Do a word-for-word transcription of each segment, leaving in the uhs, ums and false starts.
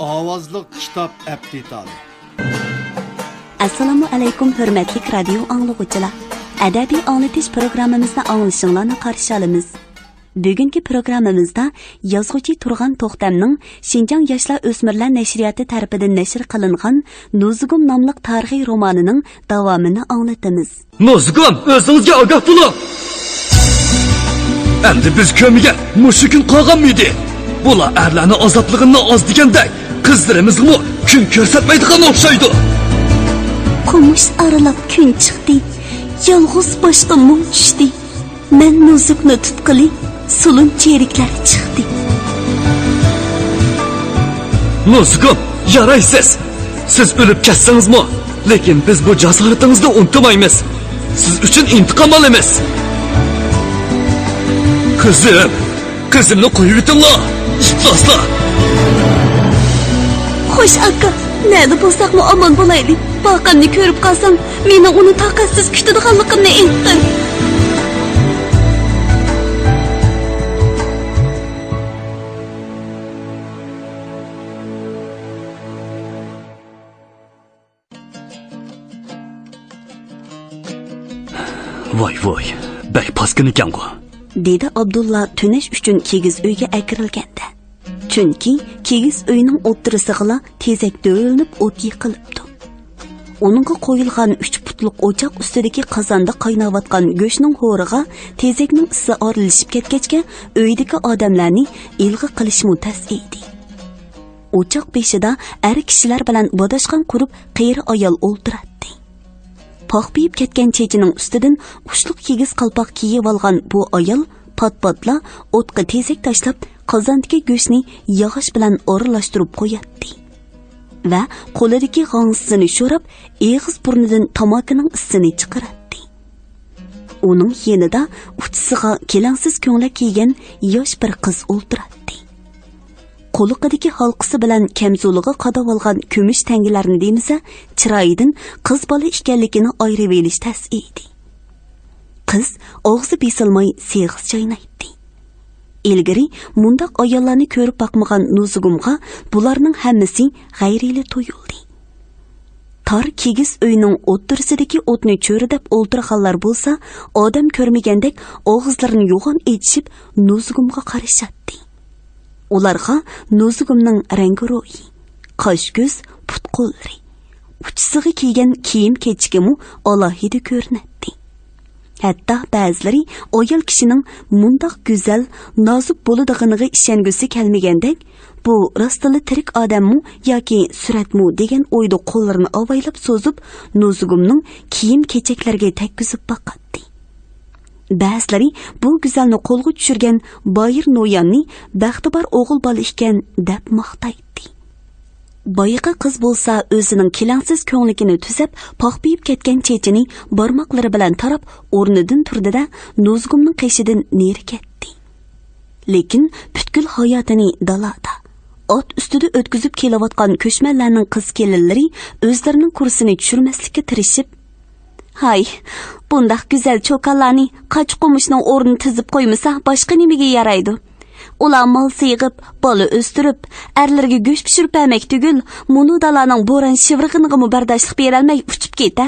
ئاۋازلىق كىتاب ئەپ دېتالى. ئەسسالامۇ ئەلەيكۇم، ھۆرمەتلىك رادىيو ئاڭلىغۇچىلار! ئەدەبىي ئاڭلىتىش پروگراممىمىزنى ئاڭلىشىڭلارنى قارشى ئالىمىز. بۈگۈنكى پروگراممىمىزدا يازغۇچى تۇرغان توختەمنىڭ شىنجاڭ ياشلار ئۆسمۈرلەر نەشرىياتى تەرىپىدىن نەشر قىلىنغان نۇزۇگۇم ناملىق تارىخىي رومانىنىڭ داۋامىنى ئاڭلىتىمىز. نۇزۇگۇم، ئۆزىڭىزگە ئاگاھ بولۇڭ! ئەمدى بىز كۆرمىگەن مۇشۇ كۈن قالغانمىدى؟ بۇلار ئەرلەرنىڭ ئازابلىقىنى ئاز دېگەندەك، قىزلىرىمىزغىمۇ كۈن كۆرسەتمەيدىغان ئوخشايدۇ. قومۇش ئارىلاپ كۈن چىقتى، يالغۇز باشقا مۇڭ چۈشتى. مەن نۇزۇگنى تۇتقىلى، سولۇن چېرىكلەر چىقتى. نۇزۇگۇم، يارايسىز! سىز ئۆلۈپ كەتسىڭىزمۇ، لېكىن بىز بۇ جاسارىتىڭىزنى ئۇنتۇمايمىز. سىز ئۈچۈن ئىنتىقام ئالىمىز. قىزىم، قىزىمنى قويۇۋېتىڭلار، ئىپلاسلار! خوش ئاكا، نەدە بولساقمۇ ئامان بولايلى. باقىمنى كۆرۈپ قالساڭ، مېنىڭ ئۇنى تاقەتسىز كۈتىدىغانلىقىمنى ئېيتقىن. ۋاي ۋاي، بەك پاسكىنا ئىكەنغۇ. دېدى ئابدۇللا تۈنەش ئۈچۈن كىگىز ئۆيگە ئەكىرىلگەندە. چۈنكى كىگىز ئۆينىڭ ئوتتۇرىسىغىلا تېزەك دۆۋىلىنىپ ئوت يېقىلىپتۇ. ئۇنىڭغا قويۇلغان ئۈچ پۇتلۇق ئوچاق ئۈستىدىكى قازاندا قايناۋاتقان گۆشنىڭ ھورىغا تېزەكنىڭ ئىسسى ئارىلىشىپ كەتكەچكە، ئۆيدىكى ئادەملەرنى ئىلغا قىلىشمۇ تەس ئىدى. ئوچاق بېشىدا ئەر كىشىلەر بىلەن باداشقان قۇرۇپ قېرى ئايال ئولتۇراتتى. پاخپىيىپ كەتكەن چېچىنىڭ ئۈستىدىن ئۇچلۇق كىگىز قالپاق كىيىۋالغان بۇ ئايال پات-پاتلا ئوتقا تېزەك تاشلاپ، قازاندىكى گۆشنى ياغاچ بىلەن ئارىلاشتۇرۇپ قوياتتى ۋە قولىدىكى غاڭسىسىنى شوراپ، ئېغىز بۇرنىدىن تاماكىنىڭ ئىسىنى چىقىراتتى. ئۇنىڭ يېنىدا ئۇچىسىغا كېلەڭسىز كۆڭلەك كىيگەن ياش بىر قىز ئولتۇراتتى. قۇلىقىدىكى ھالقىسى بىلەن كەمزۇلىغا قاداۋالغان كۈمۈش تەڭگىلەرنى دېمىسە، چىرايىدىن قىز بالا ئىكەنلىكىنى ئايرىۋېلىش تەس ئىدى. قىز ئاغزى بېسىلماي سېغىز چاينايتتى. ئىلگىرى مۇنداق ئاياللارنى كۆرۈپ باقمىغان نۇزۇگۇمغا بۇلارنىڭ ھەممىسى غەيرىيلى تۇيۇلدى. تار كىگىز ئۆينىڭ ئوتتۇرىسىدىكى ئوتنى چۆرىدەپ ئولتۇرغانلار بولسا، ئادەم كۆرمىگەندەك ئاغزىلىرىنى يوغان ئېچىشىپ، نۇزۇگۇمغا قارىشاتتى. ئۇلارغا نۇزۇگۇمنىڭ رەڭگىرويى، قاش-كۆز، پۇت-قوللىرى، ئۇچىسىغا كىيگەن كىيىم-كېچىكىمۇ ئالاھىدە كۆرۈنەتتى. ھەتتا بەزىلىرى ئايال كىشىنىڭ مۇنداق گۈزەل، نازۇك بولىدىغىنىغا ئىشەنگۈسى كەلمىگەندەك، بۇ راستلا تىرىك ئادەممۇ ياكى سۈرەتمۇ دېگەن ئويدا قوللىرىنى ئاۋايلاپ سوزۇپ، نۇزۇگۇمنىڭ كىيىم-كېچەكلىرىگە تەگكۈزۈپ باقاتتى. بەزىلىرى بۇ گۈزەلنى قولغا چۈشۈرگەن بايىر نوياننى بەختى بار ئوغۇل بالا ئىكەن دەپ ماختايتتى. بايىقى قىز بولسا ئۆزىنىڭ كېلەڭسىز كۆڭلىكىنى تۈزەپ، پاخپىيىپ كەتكەن چېچىنى بارماقلىرى بىلەن تاراپ، ئورنىدىن تۇردى-دە، نۇزۇگۇمنىڭ قېشىدىن نېرى كەتتى. لېكىن پۈتكۈل ھاياتىنى دالادا، ئات ئۈستىدە ئۆتكۈزۈپ كېلىۋاتقان كۆچمەنلەرنىڭ قىز-كېلىنلىرى ئۆزلىرىنىڭ كۇرسىنى چۈشۈرمەسلىككە تىرىشىپ، ھاي، بۇنداق گۈزەل چوكانلارنى قاچا-قومۇچنىڭ ئورنىدا تىزىپ قويمىسا، باشقا نېمىگە يارايدۇ؟ ئۇلار مال سېغىپ، بالا ئۆستۈرۈپ، ئەرلىرىگە گۆش پىشۇرۇپ بەرمەك تۈگۈل، مۇنۇ دالانىڭ بوران شىۋىرغىنىغىمۇ بەرداشلىق بېرەلمەي ئۇچۇپ كېتە.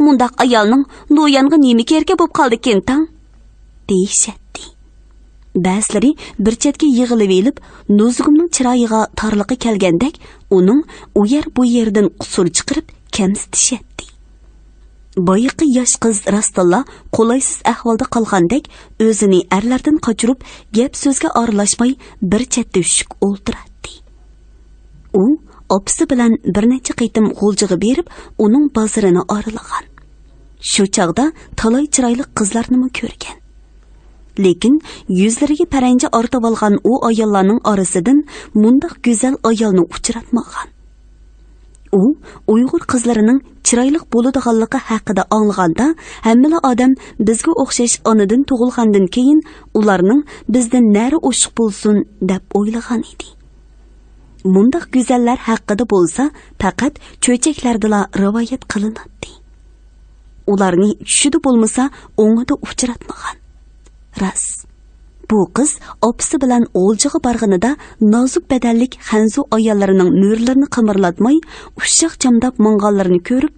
مۇنداق ئايالنىڭ نويانغا نېمە كېرىكى بولۇپ قالدىكىن تاڭ؟ دېيىشەتتى. بەزىلىرى بىر چەتكە يىغىلىۋېلىپ، نۇزۇگۇمنىڭ چىرايىغا تارلىقى كەلگەندەك، ئۇنىڭ ئۇ يەر بۇ يېرىدىن قۇسۇر چىقىرىپ كەمسىتىشەتتى. بايىقى ياش قىز راستتىنلا قولايسىز ئەھۋالدا قالغاندەك، ئۆزىنى ئەرلەردىن قاچۇرۇپ، گەپ-سۆزگە ئارىلاشماي بىر چەتتە شۈك ئولتۇراتتى. ئۇ ئاپىسى بىلەن بىر نەچچە قېتىم غۇلجىغا بېرىپ، ئۇنىڭ بازىرىنى ئارىلىغان. شۇ چاغدا تالاي چىرايلىق قىزلارنىمۇ كۆرگەن. لېكىن يۈزلىرىگە پەرەنجە ئارتىۋالغان ئۇ ئاياللارنىڭ ئارىسىدىن مۇنداق گۈزەل ئايالنى ئۇچراتمىغان. ئۇ ئۇيغۇر قىزلىرىنىڭ چىرايلىق بولىدىغانلىقى ھەققىدە ئاڭلىغاندا، ھەممىلا ئادەم بىزگە ئوخشاش ئانىدىن تۇغۇلغاندىن كېيىن ئۇلارنىڭ بىزدىن نەرى ئوشۇق بولسۇن دەپ ئويلىغان ئىدى. مۇنداق گۈزەللەر ھەققىدە بولسا پەقەت چۆچەكلەردىلا رىۋايەت قىلىناتتى. ئۇلارنى چۈشىدە بولمىسا ئوڭىدا ئۇچراتمىغان. راست، بۇ قىز ئاپىسى بىلەن غۇلجىغا بارغىنىدا نازۇك بەدەنلىك خەنزۇ ئاياللىرىنىڭ مۈرىلىرىنى قىمىرلاتماي، ئۇششاق چامداپ ماڭغانلىرىنى كۆرۈپ،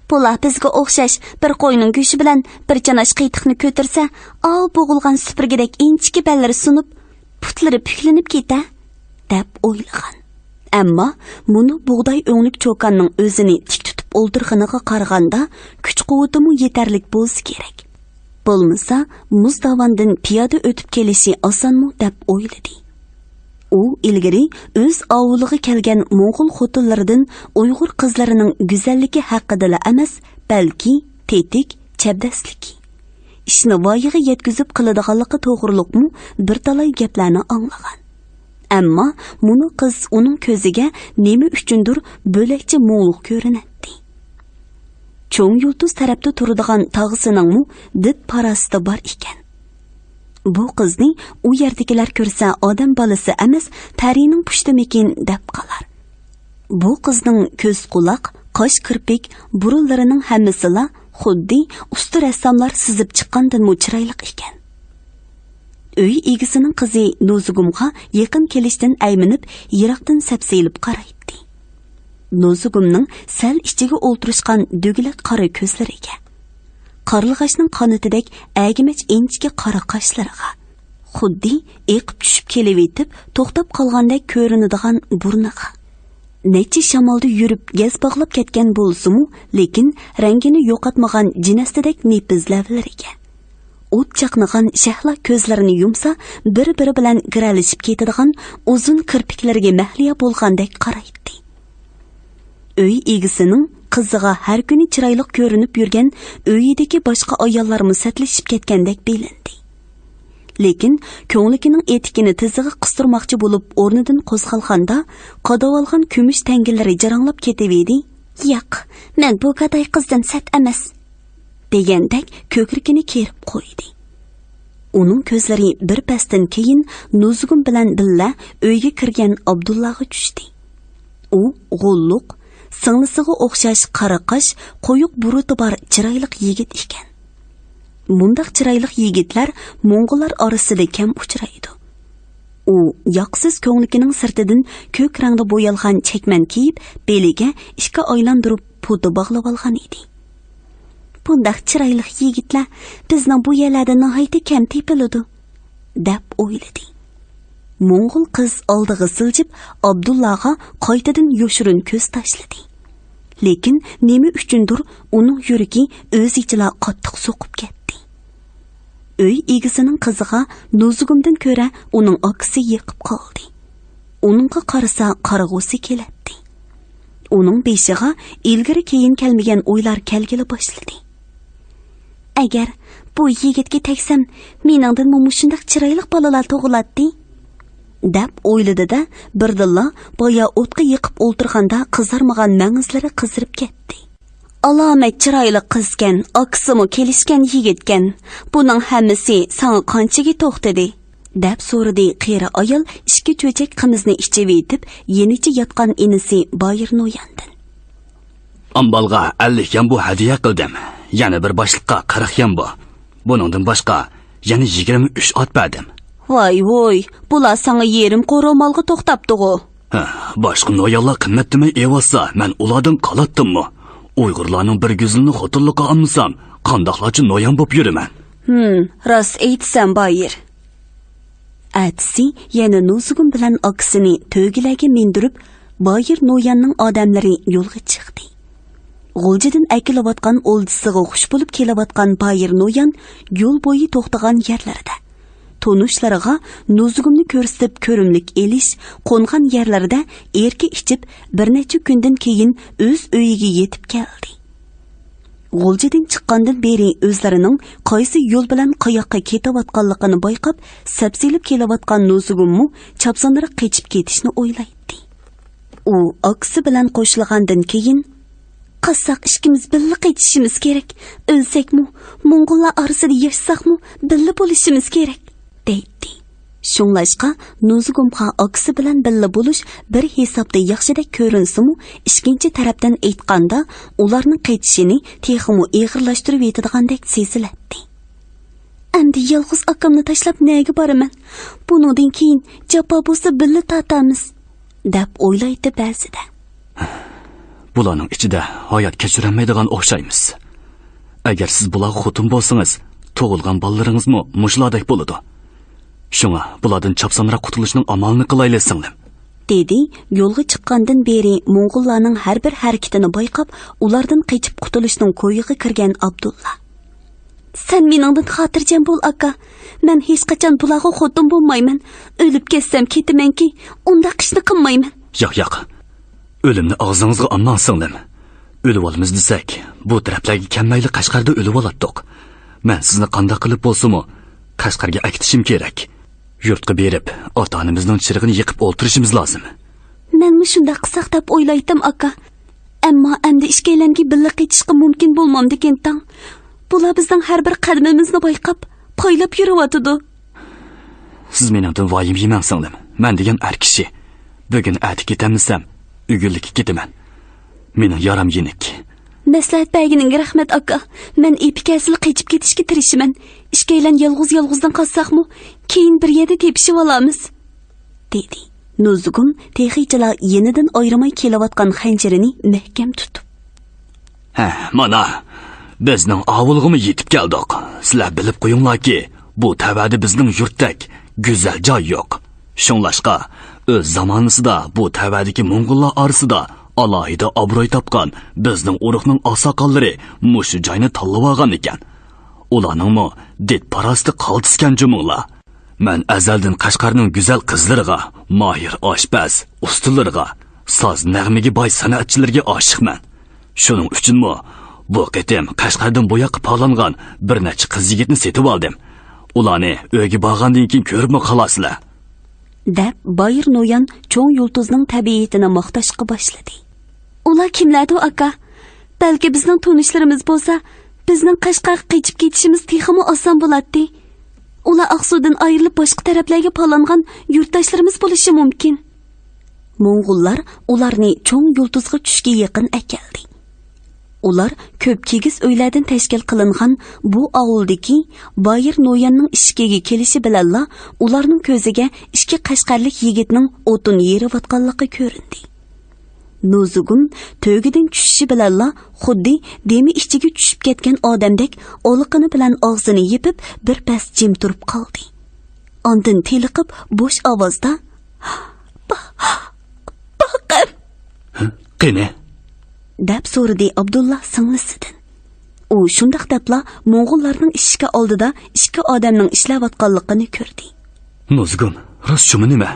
«بۇلار بىزگە ئوخشاش، بىر قوينىڭ گۆشى بىلەن بىر چاناش قېتىقنى كۆتۈرسە، ئاۋۇ بوغۇلغان سۈپۈرگىدەك ئىنچىكە بەللىرى سۇنۇپ، پۇتلىرى پۈكلىنىپ كېتە» دەپ ئويلىغان. ئەمما مۇنۇ بۇغداي ئۆڭلۈك چوكاننىڭ ئۆزىنى تىك تۇتۇپ ئولتۇرغىنىغا قارىغاندا، كۈچ-قۇۋۋىتىمۇ يېتەرلىك بولسا كېرەك. بولمىسا، مۇز داۋاندىن پىيادە ئۆتۈپ كېلىشى ئاسانمۇ دەپ ئويلىدى. ئۇ ئىلگىرى ئۆز ئاۋۇلىغا كەلگەن موڭغۇل خوتۇنلىرىدىن ئۇيغۇر قىزلىرىنىڭ گۈزەللىكى ھەققىدىلا ئەمەس، بەلكى تېتىك، چەبدەسلىكى، ئىشنى ۋايىغا يەتكۈزۈپ قىلىدىغانلىقى توغرۇلۇقمۇ بىر تالاي گەپلەرنى ئاڭلىغان. ئەمما مۇنۇ قىز ئۇنىڭ كۆزىگە نېمە ئۈچۈندۇر بۆلەكچە مۇڭلۇق كۆرۈنەتتى. چوڭ يۇلتۇز تەرەپتە تۇرىدىغان تاغىسىنىڭمۇ دىت پاراسىتى بار ئىكەن. بۇ قىزنى ئۇ يەردىكىلەر كۆرسە، ئادەم بالىسى ئەمەس، پەرىنىڭ پۇشتىمىكىن دەپ قالار. بۇ قىزنىڭ كۆز، قۇلاق، قاش، كىرپىك، بۇرۇنلىرىنىڭ ھەممىسىلا خۇددى ئۇستا رەسساملار سىزىپ چىققاندىنمۇ چىرايلىق ئىكەن. ئۆي ئىگىسىنىڭ قىزى نۇزۇگۇمغا يېقىن كېلىشتىن ئەيمىنىپ، يىراقتىن سەپسېلىپ قارايتتى. نۇزۇگۇمنىڭ سەل ئىچىگە ئولتۇرۇشقان دۆگىلەك قارا كۆزلىرىگە، قارلىغاچنىڭ قانىتىدەك ئەگىمەچ ئىنچىكە قارا قاشلىرىغا، خۇددى ئېقىپ چۈشۈپ كېلىۋېتىپ توختاپ قالغاندەك كۆرۈنىدىغان بۇرنىغا، نەچچە شامالدا يۈرۈپ گەز باغلاپ كەتكەن بولسىمۇ، لېكىن رەڭگىنى يوقاتمىغان جىنەستىدەك نېپىز لەۋلىرىگە، ئوت چاقنىغان شەھلا كۆزلىرىنى يۇمسا، بىر-بىرى بىلەن گىرەلىشىپ كېتىدىغان ئۇزۇن كىرپىكلىرىگە مەھلىيا بولغاندەك قارايتتى. ئۆي ئىگىسىنىڭ قىزىغا ھەر كۈنى چىرايلىق كۆرۈنۈپ يۈرگەن ئۆيىدىكى باشقا ئاياللارمۇ سەتلىشىپ كەتكەندەك بىلىندى. لېكىن كۆڭلىكىنىڭ ئېتىكىنى تىزىغا قىستۇرماقچى بولۇپ ئورنىدىن قوزغالغاندا، قادىۋالغان كۈمۈش تەڭگىلىرى جاراڭلاپ كېتىۋىدى. «ياق، مەن بۇ گاداي قىزدىن سەت ئەمەس» دېگەندەك كۆكرىكىنى كېرىپ قويدى. ئۇنىڭ كۆزلىرى بىر پەستىن كېيىن نۇزۇگۇم بىلەن بىللە ئۆيگە كىرگەن ئابدۇللاغا چۈشتى. ئۇ غوللۇق، سىڭلىسىغا ئوخشاش قارا قاش، قويۇق بۇرۇتى بار چىرايلىق يىگىت ئىكەن. مۇنداق چىرايلىق يىگىتلەر موڭغۇللار ئارىسىدا كەم ئۇچرايدۇ. ئۇ ياقىسىز كۆڭلىكىنىڭ سىرتىدىن كۆك رەڭدە بويالغان چەكمەن كىيىپ، بېلىگە ئىككى ئايلاندۇرۇپ پوتا باغلىۋالغان ئىدى. «بۇنداق چىرايلىق يىگىتلەر بىزنىڭ بۇ يەرلەردە ناھايىتى كەم تېپىلىدۇ» دەپ ئويلىدى. موڭغۇل قىز ئالدىغا سىلجىپ، ئابدۇللاغا قايتىدىن يوشۇرۇن كۆز تاشلىدى. لېكىن نېمە ئۈچۈندۇر ئۇنىڭ يۈرىكى ئۆزىچىلا قاتتىق سوقۇپ كەتتى. ئۆي ئىگىسىنىڭ قىزىغا نۇزۇگۇمدىن كۆرە ئۇنىڭ ئاكىسى يېقىپ قالدى. ئۇنىڭغا قارىسا قارىغۇسى كېلەتتى. ئۇنىڭ بېشىغا ئىلگىرى كېيىن كەلمىگەن ئويلار كەلگىلى باشلىدى. «ئەگەر بۇ يىگىتكە تەگسەم، مېنىڭدىنمۇ مۇشۇنداق چىرايلىق بالىلار تۇغۇلاتتى» دەپ ئويلىدى-دە، بىردىنلا بايا ئوتقا يېقىپ ئولتۇرغاندا قىزارمىغان مەڭزلىرى قىزىرىپ كەتتى. «ئالامەت چىرايلىق قىزكەن، ئاكىسىمۇ كېلىشكەن يىگىتكەن. بۇنىڭ ھەممىسى ساڭا قانچىگە توختىدى؟» دەپ سورىدى قېرى ئايال ئىككى چۆچەك قىمىزنى ئىچىۋېتىپ، يېنىچە ياتقان ئىنىسى بايىر نوياندىن. «ئامبالغا ئەللىك يەن بۇ ھەدىيە قىلدىم. يەنە بىر باشلىققا قىرىق يەن بۇ. بۇنىڭدىن باشقا يەنە يىگىرمە ئۈچ ئات بەردىم.» «ۋاي ۋوي، بۇلار ساڭا يېرىم قورۇ مالغا توختاپتىغۇ.» «ھە، باشقا نويانلار قىممەت دېمەي ئېۋاتسا، مەن ئۇلاردىن قالاتتىممۇ؟ ئۇيغۇرلارنىڭ بىر گۈزىلىنى خوتۇنلۇققا ئالمىسام، قانداقلارچە نويان بوپ يۈرىمەن؟» «ھىم، راست ئېيتىسەن، بايىر.» ئەتىسى يەنە نۇزۇگۇم بىلەن ئاكىسىنى تۆگىلەرگە مىندۈرۈپ، بايىر نوياننىڭ ئادەملىرى يولغا چىقتى. غۇلجىدىن ئەكېلىۋاتقان ئولجىسىغا خۇش بولۇپ كېلىۋاتقان بايىر نويان يول بويى توختىغان يەرلىرىدە، تونۇشلىرىغا نۇزۇگۇمنى كۆرسىتىپ كۆرۈملۈك ئېلىش، قونغان يەرلىرىدە ئېركە ئىچىپ، بىر نەچچە كۈندىن كېيىن ئۆز ئۆيىگە يېتىپ كەلدى. غۇلجىدىن چىققاندىن بېرى ئۆزلىرىنىڭ قايسى يول بىلەن قاياققا كېتىۋاتقانلىقىنى بايقاپ، سەپسېلىپ كېلىۋاتقان نۇزۇگۇممۇ چاپسانراق قېچىپ كېتىشنى ئويلايتتى. ئۇ ئاكىسى بىلەن قوشۇلغاندىن كېيىن، «قاچساق ئىككىمىز بىللە قېچىشىمىز كېرەك. ئۆلسەكمۇ، موڭغۇللار ئارىسىدا ياشىساقمۇ، بىللە بولۇشىمىز كېرەك» دەيتتى. شۇڭلاشقا، نۇزۇگۇمغا ئاكىسى بىلەن بىللە بولۇش بىر ھېسابتا ياخشىدەك كۆرۈنسىمۇ، ئىككىنچى تەرەپتىن ئېيتقاندا، ئۇلارنىڭ قېچىشىنى تېخىمۇ ئېغىرلاشتۇرۇۋېتىدىغاندەك سېزىلەتتى. ئەمدى يالغۇز ئاكامنى تاشلاپ نەگە بارىمەن؟ بۇنىڭدىن كېيىن جاپا بولسا بىللە تارتارمىز، دەپ ئويلايتتى بەزىدە. بۇلارنىڭ ئىچىدە ھايات كەچۈرەلمەيدىغان ئوخشايمىز. ئەگەر سىز بۇلارغا خوتۇن بولسىڭىز، تۇغۇلغان بالىلىرىڭىزمۇ مۇشۇلاردەك بولىدۇ. شۇڭا بۇلاردىن چاپسانراق قۇتۇلۇشنىڭ ئامالىنى قىلايلى، سىڭلىم. دېدى يولغا چىققاندىن بېرى موڭغۇللارنىڭ ھەر بىر ھەرىكىتىنى بايقاپ، ئۇلاردىن قېچىپ قۇتۇلۇشنىڭ كويىغا كىرگەن ئابدۇللا. سەن مېنىڭدىن خاتىرجەم بول، ئاكا. مەن ھېچقاچان بۇلارغا خوتۇن بولمايمەن. ئۆلۈپ كەتسەم كېتىمەنكى، ئۇنداق ئىشنى قىلمايمەن. ياق، ياق. ئۆلۈمنى ئاغزىڭىزغا ئالماڭ، سىڭلىم. ئۆلۈۋالىمىز دېسەك، بۇ تەرەپلەرگە كەلمەيلا قەشقەردە ئۆلۈۋالاتتۇق. مەن سىزنى قانداق قىلىپ بولسىمۇ قەشقەرگە ئەكېتىشىم كېرەك. يۇرتقا بېرىپ، ئاتا-ئانىمىزنىڭ چىرىغىنى يېقىپ ئولتۇرۇشىمىز لازىم. مەنمۇ شۇنداق قىلساق دەپ ئويلايتتىم، ئاكا. ئەمما ئەمدى ئىككىيلەنگە بىللە قېچىشقا مۇمكىن بولمامدىكىن تاڭ. بۇلار بىزنىڭ ھەر بىر قەدىمىمىزنى بايقاپ، پايلاپ يۈرۈۋاتىدۇ. سىز مېنىڭدىن ۋايىم يېمەڭ، سىڭلىم. مەن دېگەن ئەر كىشى. بۈگۈن ئەتە كېتەلمىسەم، ئۆگۈنلۈككە كېتىمەن. مېنىڭ يارام يېنىك. مەسلىھەت بەرگىنىڭگە رەھمەت، ئاكا. مەن ئېپىكەسىلا قېچىپ كېتىشكە تىرىشىمەن. ئىككىيلەن يالغۇز-يالغۇزدىن قالساقمۇ، كېيىن بىر يەردە تېپىشىۋالارمىز، دېدى. نۇزۇگۇم تېخىچىلا يېنىدىن ئايرىماي كېلىۋاتقان خەنجىرىنى مەھكەم تۇتۇپ. ھە، مانا، بىزنىڭ ئاۋۇلغىمۇ يېتىپ كەلدۇق. سىلەر بىلىپ قويۇڭلاركى، بۇ تەۋەدە بىزنىڭ يۇرتتەك گۈزەل جاي يوق. شۇڭلاشقا، ئۆز زامانىسىدا بۇ تەۋەدىكى موڭغۇللار ئارىسىدا ئالاھىدە ئابرۇي تاپقان بىزنىڭ ئۇرۇقنىڭ ئاقساقاللىرى مۇشۇ جاينى تاللىۋالغان ئىكەن. ئۇلارنىڭمۇ دىت-پاراسىتى قالتىسكەن جۇمۇڭلار. مەن ئەزەلدىن قەشقەرنىڭ گۈزەل قىزلىرىغا، ماھىر ئاشپەز ئۇستىلىرىغا، ساز نەغمىگە باي سەنئەتچىلىرىگە ئاشىقمەن. شۇنىڭ ئۈچۈنمۇ بۇ قېتىم قەشقەردىن بۇ ياققا پالانغان بىر نەچچە قىز يىگىتنى سېتىۋالدىم. ئۇلارنى ئۆيگە بارغاندىن كېيىن كۆرۈپمۇ قالارسىلەر، دەپ بايىر نويان چوڭ يۇلتۇزنىڭ تەبىئىتىنى ماختاشقا باشلىدى. ئۇلار كىملەردۇ، ئاكا؟ بەلكى بىزنىڭ تونۇشلىرىمىز بولسا، بىزنىڭ قەشقەرگە قېچىپ كېتىشىمىز تېخىمۇ ئاسان بولاتتى. ئۇلار ئاقسۇدىن ئايرىلىپ باشقا تەرەپلەرگە پالانغان يۇرتداشلىرىمىز بولۇشى مۇمكىن. موڭغۇللار ئۇلارنى چوڭ يۇلتۇزغا چۈشكە يېقىن ئەكەلدى. ئۇلار كۆپ كىگىز ئۆيلەردىن تەشكىل قىلىنغان بۇ ئاۋۇلدىكى بايىر نوياننىڭ ئىشىكىگە كېلىشى بىلەنلا ئۇلارنىڭ كۆزىگە ئىككى قەشقەرلىك يىگىتنىڭ ئوتۇن يېرىۋاتقانلىقى كۆرۈندى. نۇزۇگۇم تۆگىدىن چۈشۈشى بىلەنلا خۇددى دېمى ئىچىگە چۈشۈپ كەتكەن ئادەمدەك ئالىقىنى بىلەن ئاغزىنى يېپىپ بىر پەس جىم تۇرۇپ قالدى. ئاندىن تېلىقىپ بوش ئاۋازدا، «با-، باقەم!» «قېنى؟» دەپ سورىدى ئابدۇللا سىڭلىسىدىن. ئۇ شۇنداق دەپلا موڭغۇللارنىڭ ئىشىكى ئالدىدا ئىككى ئادەمنىڭ ئىشلەۋاتقانلىقىنى كۆردى. نۇزۇگۇم، راست شۇمۇ نېمە؟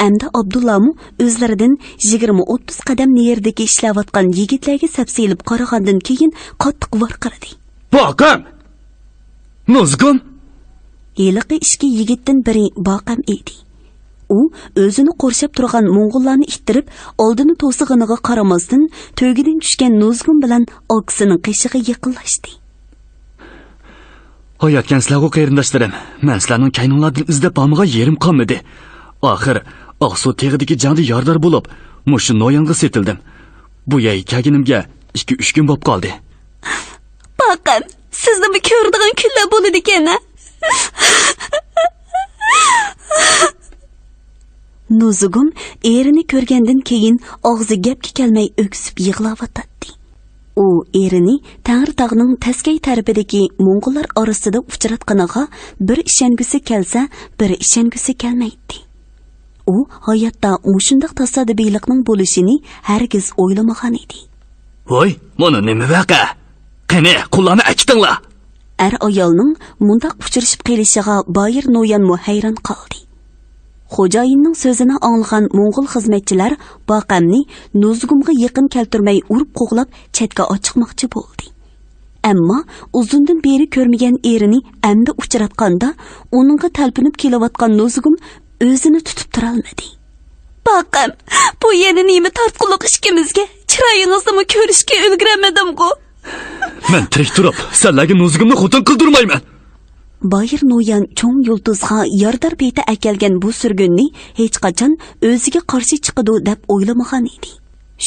ئەمدى ئابدۇللامۇ ئۆزلىرىدىن يىگىرمە ئوتتۇز قەدەم نېرىدىكى ئىشلەۋاتقان يىگىتلەرگە سەپسېلىپ قارىغاندىن كېيىن قاتتىق ۋارقىرىدى. باقەم! نۇزۇگۇم! ھېلىقى ئىككى يىگىتتىن بىرى باقەم ئىدى. ئۇ ئۆزىنى قورشاپ تۇرغان موڭغۇللارنى ئىتتىرىپ، ئالدىنى توسىغىنىغا قارىماستىن، تۆگىدىن چۈشكەن نۇزۇگۇم بىلەن ئاكىسىنىڭ قېشىغا يېقىنلاشتى. ھاياتكەنسىلەرغۇ قېرىنداشلىرىم، مەن سىلەرنىڭ كەينىڭلاردىن ئىزدەپ بارمىغان يېرىم قالمىدى. ئاخىر ئاقسۇ تېغىدىكى جەڭدە يارىدار بولۇپ، مۇشۇ نويانغا سېتىلدىم. بۇ يەرگە كەلگىنىمگە ئىككى-ئۈچ كۈن بولۇپ قالدى. باقەم، سىزنىمۇ كۆرىدىغان كۈنلەر بولىدىكەن ھە. نۇزۇگۇم ئېرىنى كۆرگەندىن كېيىن ئاغزى گەپكە كەلمەي ئۆكسۈپ يىغلاۋاتاتتى. ئۇ ئېرىنى تەڭرىتاغنىڭ تەسكەي تەرىپىدىكى موڭغۇللار ئارىسىدا ئۇچراتقىنىغا بىر ئىشەنگۈسى كەلسە، بىر ئىشەنگۈسى كەلمەيتتى. ئۇ ھاياتتا مۇشۇنداق تاسادىپىيلىقنىڭ بولۇشىنى ھەرگىز ئويلىمىغان ئىدى. ۋاي، مانا نېمە ۋەقە! قېنى، قۇللارنى ئەكېتىڭلار! ئەر-ئايالنىڭ مۇنداق ئۇچرىشىپ قېلىشىغا بايىر نويانمۇ ھەيران قالدى. خوجايىننىڭ سۆزىنى ئاڭلىغان موڭغۇل خىزمەتچىلەر باقەمنى نۇزۇگۇمغا يېقىن كەلتۈرمەي ئۇرۇپ قوغلاپ چەتكە ئاچىقماقچى بولدى. ئەمما ئۇزۇندىن بېرى كۆرمىگەن ئېرىنى ئەمدى ئۇچراتقاندا، ئۇنىڭغا تەلپۈنۈپ كېلىۋاتقان نۇزۇگۇم ئۆزىنى تۇتۇپ تۇرالمىدى. باقەم، بۇ يەنە نېمە تارتقۇلۇق ئىككىمىزگە؟ چىرايىڭىزنىمۇ كۆرۈشكە ئۈلگۈرەلمىدىمغۇ؟ مەن تىرىك تۇرۇپ سەنلەرگە نۇزۇگۇمنى خوتۇن قىلدۇرمايمەن. بايىر نويان چوڭ يۇلتۇزغا يارىدار پېتى ئەكەلگەن بۇ سۈرگۈننى ھېچقاچان ئۆزىگە قارشى چىقىدۇ دەپ ئويلىمىغان ئىدى.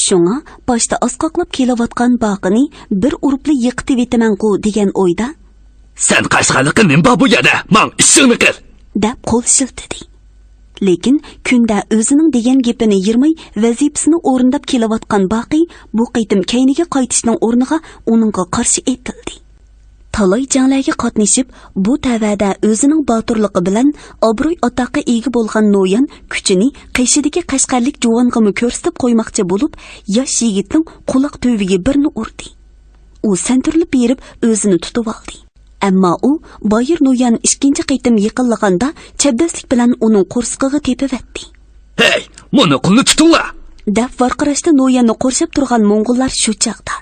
شۇڭا باشتا ئاسقاقلاپ كېلىۋاتقان باقىنى بىر ئۇرۇپلا يىقىتىۋېتىمەنغۇ دېگەن ئويدا، سەن قەشقەرلىققا نېمە بار بۇ يەردە؟ ماڭ ئىشىڭنى قىل! دەپ قول شىلتىدى. لېكىن كۈندە ئۆزىنىڭ دېگەن گېپىنى يىرماي، ۋەزىپىسىنى ئورۇنداپ كېلىۋاتقان باقى بۇ قېتىم كەينىگە قايتىشنىڭ ئورنىغا ئۇنىڭغا قارشى ئېتىلدى. تالاي جەڭلەرگە قاتنىشىپ، بۇ تەۋەدە ئۆزىنىڭ باتۇرلۇقى بىلەن ئابرۇي-ئاتاققا ئىگە بولغان نويان كۈچىنى قېشىدىكى قەشقەرلىك جۇۋانغىمۇ كۆرسىتىپ قويماقچى بولۇپ، ياش يىگىتنىڭ قۇلاق تۈۋىگە بىرنى ئۇردى. ئۇ سەنتۈرۈلۈپ بېرىپ ئۆزىنى تۇتۇۋالدى. ئەمما ئۇ بايىر نويان ئىككىنچى قېتىم يېقىنلىغاندا چەبدەسلىك بىلەن ئۇنىڭ قورسىقىغا تېپىۋەتتى. ھەي، مۇنۇ قولنى تۇتۇڭلار! دەپ ۋارقىراشتا نوياننى قورشاپ تۇرغان موڭغۇللار شۇ چاغدا.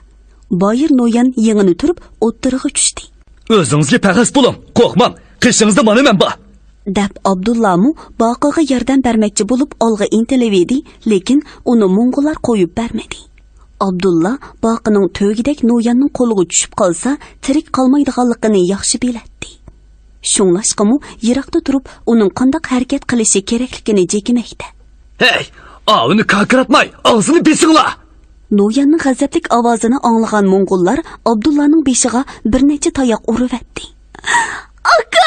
بايىر نويان يېڭىنى تۈرۈپ ئوتتۇرىغا چۈشتى. ئۆزىڭىزگە پەخەس بولۇڭ، قورقماڭ، قېشىڭىزدا مانا مەن بار! دەپ ئابدۇللامۇ باقىغا ياردەم بەرمەكچى بولۇپ ئالغا ئىنتىلىۋىدى، لېكىن ئۇنى موڭغۇللار قويۇپ بەرمىدى. ئابدۇللا باقىنىڭ تۆگىدەك نوياننىڭ قولىغا چۈشۈپ قالسا، تىرىك قالمايدىغانلىقىنى ياخشى بىلەتتى. شۇڭلاشقىمۇ يىراقتا تۇرۇپ ئۇنىڭ قانداق ھەرىكەت قىلىشى كېرەكلىكىنى جېكىمەكتە. ھەي، ئاۋۇنى كاكىراتماي، ئاغزىنى بېسىڭلار! نوياننىڭ غەزەپلىك ئاۋازىنى ئاڭلىغان موڭغۇللار ئابدۇللانىڭ بېشىغا بىر نەچچە تاياق ئۇرۇۋەتتى. ئاكا!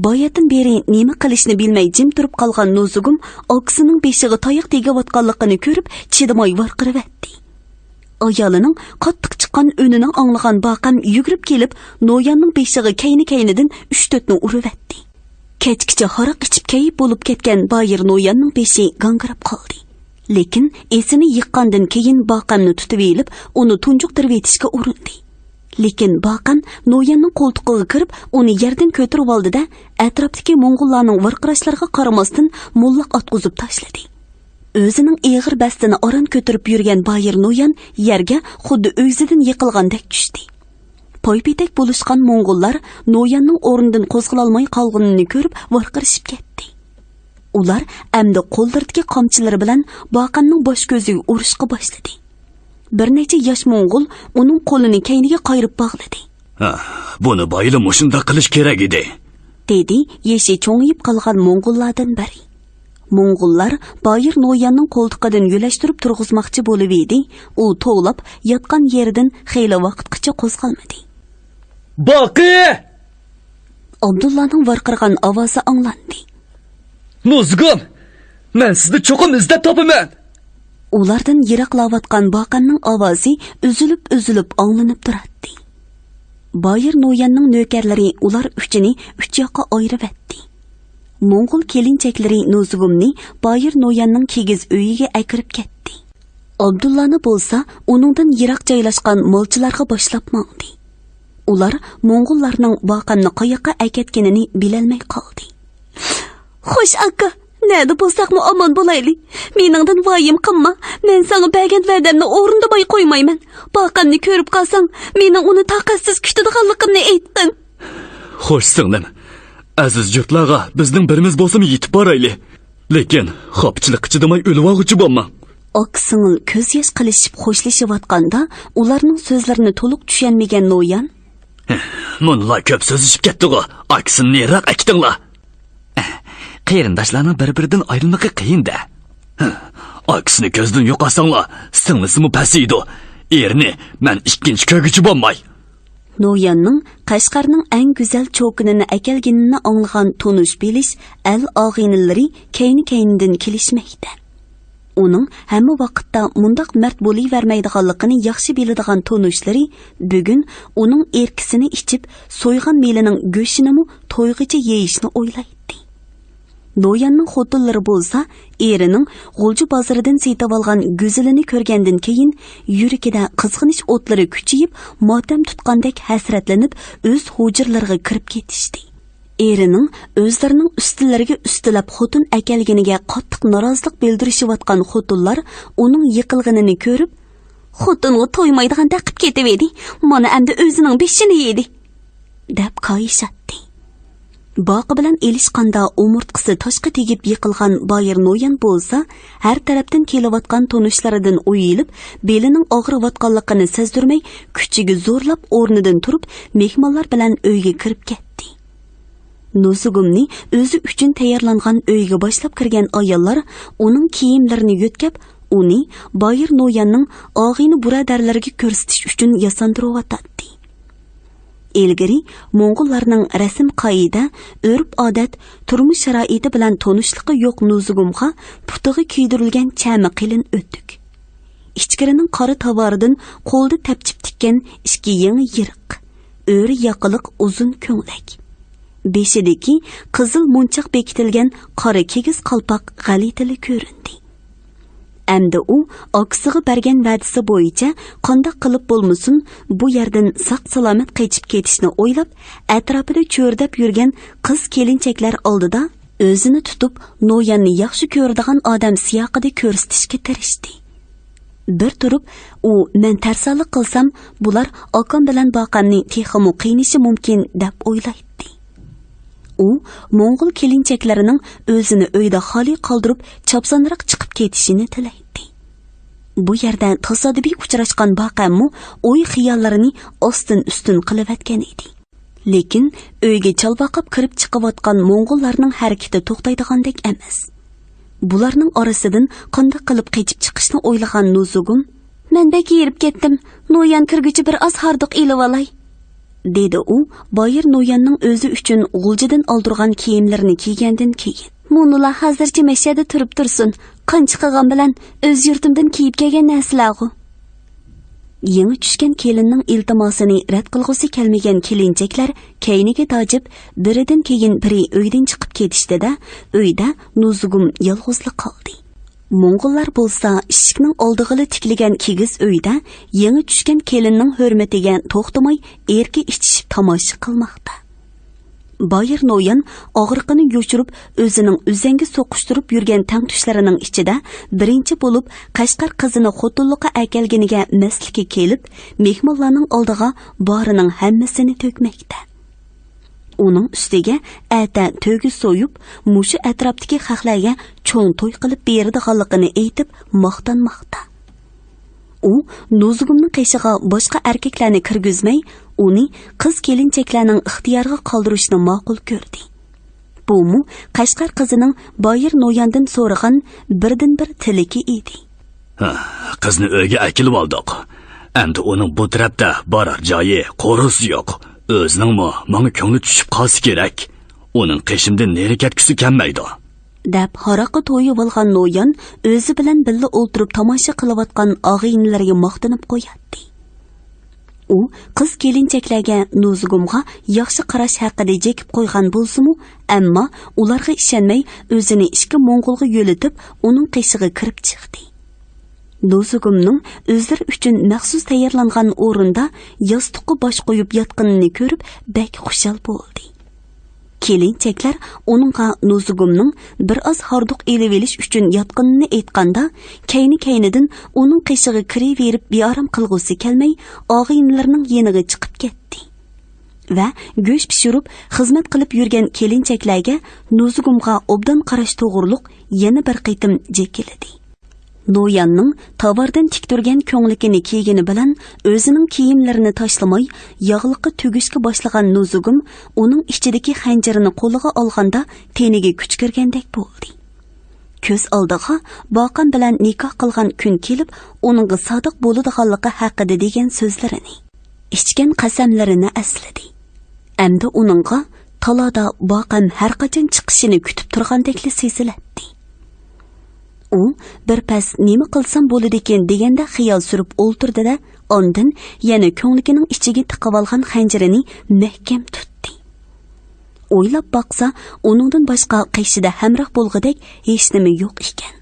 باياتىن بېرى نېمە قىلىشنى بىلمەي جىم تۇرۇپ قالغان نوزۇگۇم ئاكىسىنىڭ بېشىغا تاياق تېگىۋاتقانلىقىنى كۆرۈپ، چىدىماي ۋارقىرىۋەتتى. ئايالىنىڭ قاتتىق چىققان ئۈنىنى ئاڭلىغان باقەم يۈگۈرۈپ كېلىپ، نوياننىڭ بېشىغا كەينى-كەينىدىن ئۈچ-تۆتنى ئۇرۇۋەتتى. كەچكىچە ھاراق ئىچىپ كەيپ بولۇپ كەتكەن بايىر نوياننىڭ بېشى گاڭگىراپ قالدى. لېكىن ئېسىنى يىغقاندىن كېيىن باقەمنى تۇتۇۋېلىپ، ئۇنى تۇنجۇقتۇرۇۋېتىشكە ئۇرۇندى. لېكىن باقەم نوياننىڭ قولتۇقىغا كىرىپ، ئۇنى يەردىن كۆتۈرۈۋالدى-دە، ئەتراپتىكى موڭغۇللارنىڭ ۋارقىراشلىرىغا قارىماستىن، موللاق ئاتقۇزۇپ تاشلىدى. ئۆزىنىڭ ئېغىر بەستىنى ئاران كۆتۈرۈپ يۈرگەن بايىر نويان يەرگە خۇددى ئۆگزىدىن يىقىلغاندەك چۈشتى. پايپېتەك بولۇشقان موڭغۇللار نوياننىڭ ئورنىدىن قوزغىلالماي قالغىنىنى كۆرۈپ ۋارقىرىشىپ كەتتى. ئۇلار ئەمدى قوللىرىدىكى قامچىلىرى بىلەن باقەمنىڭ باش كۆزىگە ئۇرۇشقا باشلىدى. بىر نەچچە ياش موڭغۇل ئۇنىڭ قولىنى كەينىگە قايرىپ باغلىدى. ھە، بۇنى بايىلا مۇشۇنداق قىلىش كېرەك ئىدى. دېدى يېشى چوڭىيىپ قالغان موڭغۇللاردىن بىرى. موڭغۇللار بايىر نوياننىڭ قولتۇقىدىن يۆلەشتۈرۈپ تۇرغۇزماقچى بولۇۋىدى، ئۇ توۋلاپ ياتقان يېرىدىن خېلى ۋاقىتقىچە قوزغالمىدى. باقى! ئابدۇللانىڭ ۋارقىرىغان ئاۋازى ئاڭلاندى. نۇزۇگۇم، مەن سىزنى چوقۇم ئىزدەپ تاپىمەن! ئۇلاردىن يىراقلاۋاتقان باقەمنىڭ ئاۋازى ئۈزۈلۈپ-ئۈزۈلۈپ ئاڭلىنىپ تۇراتتى. بايىر نوياننىڭ نۆكەرلىرى ئۇلار ئۈچىنى ئۈچ ياققا ئايرىۋەتتى. موڭغۇل كېلىنچەكلىرى نۇزۇگۇمنى بايىر نوياننىڭ كىگىز ئۆيىگە ئەكىرىپ كەتتى. ئابدۇللانى بولسا ئۇنىڭدىن يىراق جايلاشقان مالچىلارغا باشلاپ ماڭدى. ئۇلار موڭغۇللارنىڭ باقەمنى قاياققا ئەكەتكىنىنى بىلەلمەي قالدى. خوش ئاكا، نەدە بولساقمۇ ئامان بولايلى. مېنىڭدىن ۋايىم قىلما. مەن ساڭا بەرگەن ۋەدەمنى ئورۇندىماي قويمايمەن. باقەمنى كۆرۈپ قالساڭ، مېنىڭ ئۇنى تاقەتسىز كۈتىدىغانلىقىمنى ئېيتقىن. خوش سىڭلىم. ئەزىز يۇرتلارغا بىزنىڭ بىرىمىز بولسىمۇ يېتىپ بارايلى. لېكىن خاپىچىلىققا چىدىماي ئۆلۈۋالغۇچى بولماڭ. ئاكا سىڭىل كۆز ياش قىلىشىپ خوشلىشىۋاتقاندا، ئۇلارنىڭ سۆزلىرىنى تولۇق چۈشەنمىگەن نويان. مۇنۇلار كۆپ سۆزلىشىپ كەتتىغۇ، ئاكىسىنى نېرىراق ئەكىتىڭلار. قېرىنداشلارنىڭ بىر-بىرىدىن ئايرىلمىقى قىيىن-دە. ئاكىسىنى كۆزدىن يوقاتساڭلار، سىڭلىسىمۇ پەسىيىدۇ. ئېرىنى مەن ئىككىنچى كۆرگۈچى بولماي. نوياننىڭ قەشقەرنىڭ ئەڭ گۈزەل چوكىنىنى ئەكەلگىنىنى ئاڭلىغان تونۇش بىلىش ئەل ئاغىنىلىرى كەينى-كەينىدىن كېلىشمەكتە. ئۇنىڭ ھەممە ۋاقىتتا مۇنداق مەرد بولۇۋەرمەيدىغانلىقىنى ياخشى بىلىدىغان تونۇشلىرى بۈگۈن ئۇنىڭ ئېركىسىنى ئىچىپ، سويغان مېلىنىڭ گۆشىنىمۇ تويغىچە يېيىشنى ئويلايتتى. نوياننىڭ خوتۇنلىرى بولسا ئېرىنىڭ غۇلجا بازىرىدىن سېتىۋالغان گۈزىلىنى كۆرگەندىن كېيىن يۈرىكىدە قىزغىنىش ئوتلىرى كۈچىيىپ، ماتەم تۇتقاندەك ھەسرەتلىنىپ ئۆز ھۇجرىلىرىغا كىرىپ كېتىشتى. ئېرىنىڭ ئۆزلىرىنىڭ ئۈستىلىرىگە ئۈستىلەپ خوتۇن ئەكەلگىنىگە قاتتىق نارازىلىق بىلدۈرۈشۈۋاتقان خوتۇنلار ئۇنىڭ يىقىلغىنىنى كۆرۈپ، خوتۇنغا تويمايدىغان بېقىپ كېتىۋىدى، مانا ئەمدى ئۆزىنىڭ بېشىنى يېدى، دەپ كايىشاتتى. باقى بىلەن ئېلىشقاندا ئومۇرتقىسى تاشقا تېگىپ يىقىلغان بايىر نويان بولسا ھەر تەرەپتىن كېلىۋاتقان تونۇشلىرىدىن ئويۇلۇپ، بېلىنىڭ ئاغرىۋاتقانلىقىنى سەزدۈرمەي كۈچىگە زورلاپ ئورنىدىن تۇرۇپ مېھمانلار بىلەن ئۆيگە كىرىپ كەتتى. نوزۇگۇمنى ئۆزى ئۈچۈن تەييارلانغان ئۆيگە باشلاپ كىرگەن ئاياللار ئۇنىڭ كىيىملىرىنى يۆتكەپ، ئۇنى بايىر نوياننىڭ ئاغىنە بۇرادەرلىرىگە كۆرسىتىش ئۈچۈن ياساندۇرۇۋاتاتتى. ئىلگىرى موڭغۇللارنىڭ رەسىم-قائىدە، ئۆرپ-ئادەت، تۇرمۇش شارائىتى بىلەن تونۇشلۇقى يوق نۇزۇگۇمغا پۇتىغا كىيدۈرۈلگەن چەمى قېلىن ئۆتۈك، ئىچكىرىنىڭ قارا تاۋارىدىن قولدا تەپچىپ تىككەن ئىككى يېڭى يىرىق، ئۆرە ياقىلىق ئۇزۇن كۆڭلەك، بېشىدىكى قىزىل مونچاق بېكىتىلگەن قارا كىگىز قالپاق غەلىتىلا كۆرۈندى. ئەمدى ئۇ ئاكىسىغا بەرگەن ۋەدىسى بويىچە قانداق قىلىپ بولمىسۇن، بۇ يەردىن ساق-سالامەت قېچىپ كېتىشنى ئويلاپ، ئەتراپىدا چۆرىدەپ يۈرگەن قىز-كېلىنچەكلەر ئالدىدا ئۆزىنى تۇتۇپ، نوياننى ياخشى كۆرىدىغان ئادەم سىياقىدا كۆرسىتىشكە تىرىشتى. بىر تۇرۇپ، ئۇ، مەن تەرسانلىق قىلسام، بۇلار ئاكام بىلەن باقامنى تېخىمۇ قىينىشى مۇمكىن، دەپ ئويلايتتى. ئۇ موڭغۇل كېلىنچەكلىرىنىڭ ئۆزىنى ئۆيدە خالىي قالدۇرۇپ، چاپسانراق چىقىپ كېتىشىنى تىلەيتتى. بۇ يەردە تاسادىپىي ئۇچراشقان باقەممۇ ئوي-خىياللىرىنى ئاستىن-ئۈستۈن قىلىۋەتكەن ئىدى. لېكىن ئۆيگە چالۋاقاپ كىرىپ چىقىۋاتقان موڭغۇللارنىڭ ھەرىكىتى توختايدىغاندەك ئەمەس. بۇلارنىڭ ئارىسىدىن قانداق قىلىپ قېچىپ چىقىشنى ئويلىغان نۇزۇگۇم، مەن بەك ھېرىپ كەتتىم، نويان كىرگۈچە بىر ئاز ھاردۇق ئېلىۋالاي، دېدى ئۇ، بايىر نوياننىڭ ئۆزى ئۈچۈن غۇلجىدىن ئالدۇرغان كىيىملىرىنى كىيگەندىن كېيىن. مۇنۇلا ھازىرچە مەشەدە تۇرۇپ تۇرسۇن، قان چىقىغان بىلەن ئۆز يۇرتۇمدىن كىيىپ كەلگەن نەرسىلەرغۇ. يېڭى چۈشكەن كېلىننىڭ ئىلتىماسىنى رەت قىلغۇسى كەلمىگەن كېلىنچەكلەر كەينىگە تاجىپ، بىرىدىن كېيىن بىرى ئۆيدىن چىقىپ كېتىشتى-دە، ئۆيدە نۇزۇگۇم يالغۇزلا قالدى. موڭغۇللار بولسا ئىشىكنىڭ ئالدىغىلا تىكلىگەن كىگىز ئۆيدە يېڭى چۈشكەن كېلىننىڭ ھۆرمىتىگە توختىماي ئېركە ئىچىشىپ تاماشا قىلماقتا. بايىر نويان ئاغرىقىنى يوشۇرۇپ، ئۆزىنىڭ ئۈزەڭگە سوقۇشتۇرۇپ يۈرگەن تەڭتۇشلىرىنىڭ ئىچىدە بىرىنچى بولۇپ قەشقەر قىزىنى خوتۇنلۇققا ئەكەلگىنىگە مەستلىكى كېلىپ، مېھمانلارنىڭ ئالدىغا بارىنىڭ ھەممىسىنى تۆكمەكتە. ئۇنىڭ ئۈستىگە ئەتە تۆگە سويۇپ، مۇشۇ ئەتراپتىكى خەقلەرگە چوڭ توي قىلىپ بېرىدىغانلىقىنى ئېيتىپ ماختانماقتا. ئۇ نۇزۇگۇمنىڭ قېشىغا باشقا ئەركەكلەرنى كىرگۈزمەي، ئۇنى قىز كېلىنچەكلەرنىڭ ئىختىيارىغا قالدۇرۇشنى ماقۇل كۆردى. بۇمۇ قەشقەر قىزىنىڭ بايىر نوياندىن سورىغان بىردىنبىر تىلىكى ئىدى. ھە، قىزنى ئۆيگە ئەكېلىۋالدۇق. ئەمدى ئۇنىڭ بۇ تەرەپتە بارار جايى، قورۇسى يوق. ئۆزىنىڭمۇ ماڭا كۆڭلى چۈشۈپ قالسا كېرەك. ئۇنىڭ قېشىمدىن نېرى كەتكۈسى كەلمەيدۇ. دەپ ھاراققا تويۇۋالغان نويان ئۆزى بىلەن بىللە ئولتۇرۇپ تاماشا قىلىۋاتقان ئاغىنىلىرىگە ماختىنىپ قوياتتى. ئۇ قىز كېلىنچەكلەرگە نۇزۇگۇمغا ياخشى قاراش ھەققىدە جېكىپ قويغان بولسىمۇ، ئەمما ئۇلارغا ئىشەنمەي ئۆزىنى ئىككى موڭغۇلغا يۆلىتىپ ئۇنىڭ قېشىغا كىرىپ چىقتى. نۇزۇگۇمنىڭ ئۆزلىرى ئۈچۈن مەخسۇس تەييارلانغان ئورۇندا ياستۇققا باش قويۇپ ياتقىنىنى كۆرۈپ بەك خۇشال بولدى. كېلىنچەكلەر ئۇنىڭغا نۇزۇگۇمنىڭ بىر ئاز ھاردۇق ئېلىۋېلىش ئۈچۈن ياتقىنىنى ئېيتقاندا، كەينى-كەينىدىن ئۇنىڭ قېشىغا كىرىۋېرىپ بىئارام قىلغۇسى كەلمەي، ئاغىنىلىرىنىڭ يېنىغا چىقىپ كەتتى. ۋە گۆش پىشۇرۇپ خىزمەت قىلىپ يۈرگەن كېلىنچەكلەرگە نۇزۇگۇمغا ئوبدان قاراش توغرۇلۇق يەنە بىر قېتىم جېكىلىدى. نوياننىڭ تاۋاردىن تىكتۈرگەن كۆڭلىكىنى كىيگىنى بىلەن ئۆزىنىڭ كىيىملىرىنى تاشلىماي، ياغلىققا تۈگۈشكە باشلىغان نۇزۇگۇم ئۇنىڭ ئىچىدىكى خەنجىرىنى قولىغا ئالغاندا تېنىگە كۈچ كىرگەندەك بولدى. كۆز ئالدىغا باقام بىلەن نىكاھ قىلغان كۈن كېلىپ، ئۇنىڭغا سادىق بولىدىغانلىقى ھەققىدە دېگەن سۆزلىرىنى، ئىچكەن قەسەملىرىنى ئەسلىدى. ئەمدى ئۇنىڭغا تالادا باقام ھەرقاچان چىقىشىنى كۈتۈپ تۇرغاندەكلا سېزىلەتتى. ئۇ بىر پەس نېمە قىلسام بولىدىكىن دېگەندە خىيال سۈرۈپ ئولتۇردى-دە، ئاندىن يەنە كۆڭلىكىنىڭ ئىچىگە تىقىۋالغان خەنجىرىنى مەھكەم تۇتتى. ئويلاپ باقسا، ئۇنىڭدىن باشقا قېشىدا ھەمراھ بولغۇدەك ھېچنېمە يوق ئىكەن.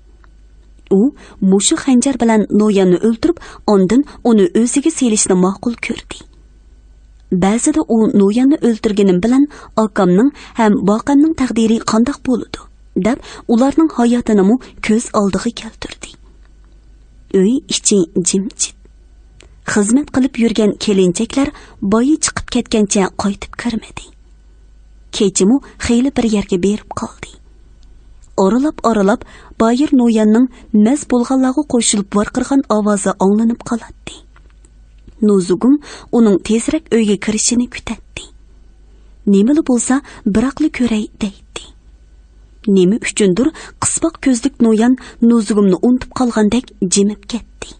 ئۇ مۇشۇ خەنجەر بىلەن نوياننى ئۆلتۈرۈپ، ئاندىن ئۇنى ئۆزىگە سېلىشنى ماقۇل كۆردى. بەزىدە ئۇ نوياننى ئۆلتۈرگىنىم بىلەن ئاكامنىڭ ھەم باقەمنىڭ تەقدىرى قانداق بولىدۇ، دەپ ئۇلارنىڭ ھاياتىنىمۇ كۆز ئالدىغا كەلتۈردى. ئۆي ئىچى جىمجىت. خىزمەت قىلىپ يۈرگەن كېلىنچەكلەر بايى چىقىپ كەتكەنچە قايتىپ كىرمىدى. كېچىمۇ خېلى بىر يەرگە بېرىپ قالدى. ئارىلاپ-ئارىلاپ بايىر نوياننىڭ مەست بولغانلارغا قوشۇلۇپ ۋارقىرىغان ئاۋازى ئاڭلىنىپ قالاتتى. نۇزۇگۇم ئۇنىڭ تېزرەك ئۆيگە كىرىشىنى كۈتەتتى. نېمىلا بولسا، بىراقلا كۆرەي دەيتتى. نېمە ئۈچۈندۇر قىسپاق كۆزلۈك نويان نۇزۇگۇمنى ئۇنتۇپ قالغاندەك جىمىپ كەتتى.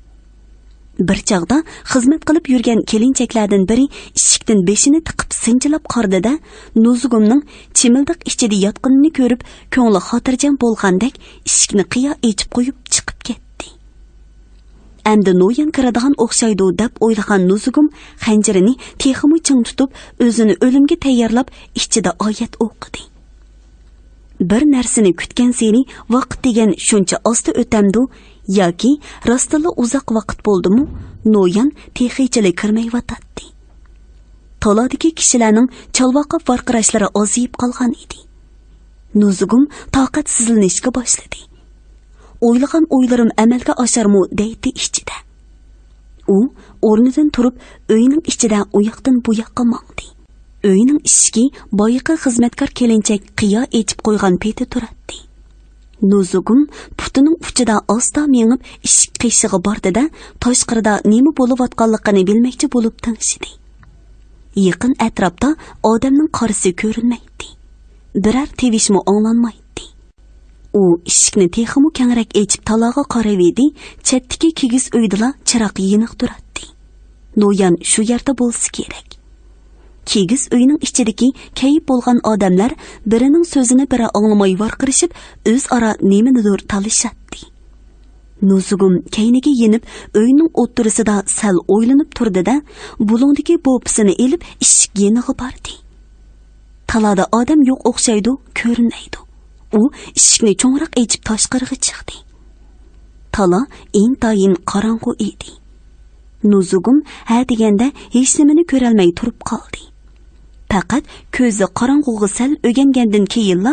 بىر چاغدا خىزمەت قىلىپ يۈرگەن كېلىنچەكلەردىن بىرى ئىشىكتىن بېشىنى تىقىپ سىنچىلاپ قارىدى-دە، نۇزۇگۇمنىڭ چىمىلدىق ئىچىدە ياتقىنىنى كۆرۈپ، كۆڭلى خاتىرجەم بولغاندەك ئىشىكنى قىيا ئېچىپ قويۇپ چىقىپ كەتتى. ئەمدى نويان كىرىدىغان ئوخشايدۇ دەپ ئويلىغان نۇزۇگۇم خەنجىرىنى تېخىمۇ چىڭ تۇتۇپ، ئۆزىنى ئۆلۈمگە تەييارلاپ ئىچىدە ئايەت ئوقۇدى. بىر نەرسىنى كۈتكەنسېرى ۋاقىت دېگەن شۇنچە ئاستا ئۆتەمدۇ ياكى راستتىنلا ئۇزاق ۋاقىت بولدىمۇ، نويان تېخىچىلا كىرمەيۋاتاتتى. تالادىكى كىشىلەرنىڭ چالۋاقاپ ۋارقىراشلىرى ئازىيىپ قالغان ئىدى. نۇزۇگۇم تاقەتسىزلىنىشكە باشلىدى. ئويلىغان ئويلىرىم ئەمەلگە ئاشارمۇ دەيتتى ئىچىدە. ئۇ ئورنىدىن تۇرۇپ ئۆينىڭ ئىچىدە ئۇياقتىن بۇياققا ماڭدى. ئۆينىڭ ئىشىكى بايىقى خىزمەتكار كېلىنچەك قىيا ئېچىپ قويغان پېتى تۇراتتى. نۇزۇگۇم پۇتىنىڭ ئۇچىدا ئاستا مېڭىپ ئىشىك قېشىغا باردى-دە، تاشقىرىدا نېمە بولۇۋاتقانلىقىنى بىلمەكچى بولۇپ تىڭشىدى. يېقىن ئەتراپتا ئادەمنىڭ قارىسى كۆرۈنمەيتتى. بىرەر تىۋىشمۇ ئاڭلانمايتتى. ئۇ ئىشىكنى تېخىمۇ كەڭرەك ئېچىپ تالاغا قاراۋىدى، چەتتىكى كىگىز ئۆيدىلا چىراغ يېنىق تۇراتتى. نويان شۇ يەردە بولسا كېرەك. كىگىز ئۆينىڭ ئىچىدىكى كەيىپ بولغان ئادەملەر بىرىنىڭ سۆزىنى بىرى ئاڭلىماي ۋارقىرىشىپ، ئۆزئارا نېمىنىدۇر تالىشاتتى. نۇزۇگۇم كەينىگە يېنىپ، ئۆينىڭ ئوتتۇرىسىدا سەل ئويلىنىپ تۇردى-دە، بۇلۇڭدىكى بوپىسىنى ئېلىپ ئىشىك يېنىغا باردى. تالادا ئادەم يوق ئوخشايدۇ، كۆرۈنمەيدۇ. ئۇ ئىشىكنى چوڭراق ئېچىپ تاشقىرىغا چىقتى. تالا ئىنتايىن قاراڭغۇ ئىدى. نۇزۇگۇم ھە دېگەندە ھېچنېمىنى كۆرەلمەي تۇرۇپ قالدى. پەقەت كۆزى قاراڭغۇغا سەل ئۆگەنگەندىن كېيىنلا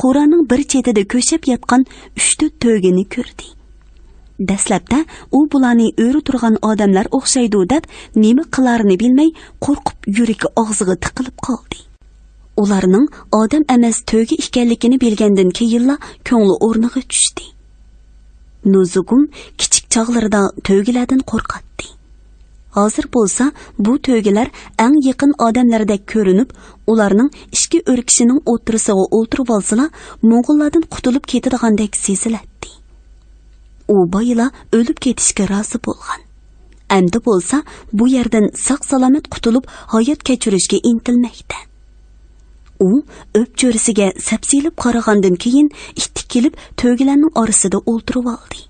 قورانىڭ بىر چېتىدە كۆشەپ ياتقان ئۈچ-تۆت تۆگىنى كۆردى. دەسلەپتە ئۇ بۇلارنى ئۆرە تۇرغان ئادەملەر ئوخشايدۇ دەپ نېمە قىلارىنى بىلمەي قورقۇپ يۈرىكى ئاغزىغا تىقىلىپ قالدى. ئۇلارنىڭ ئادەم ئەمەس تۆگە ئىكەنلىكىنى بىلگەندىن كېيىنلا كۆڭلى ئورنىغا چۈشتى. نۇزۇگۇم كىچىك چاغلىرىدا تۆگىلەردىن قورقاتتى. ھازىر بولسا بۇ تۆگىلەر ئەڭ يېقىن ئادەملەردەك كۆرۈنۈپ، ئۇلارنىڭ ئىككى ئۆركىشىنىڭ ئوتتۇرىسىغا ئولتۇرۇۋالسىلا، موڭغۇللاردىن قۇتۇلۇپ كېتىدىغاندەك سېزىلەتتى. ئۇ بايىلا ئۆلۈپ كېتىشكە رازى بولغان. ئەمدى بولسا بۇ يەردىن ساق-سالامەت قۇتۇلۇپ ھايات كەچۈرۈشكە ئىنتىلمەكتە. ئۇ ئۆپچۆرىسىگە سەپسېلىپ قارىغاندىن كېيىن ئىتتىك كېلىپ تۆگىلەرنىڭ ئارىسىدا ئولتۇرۇۋالدى.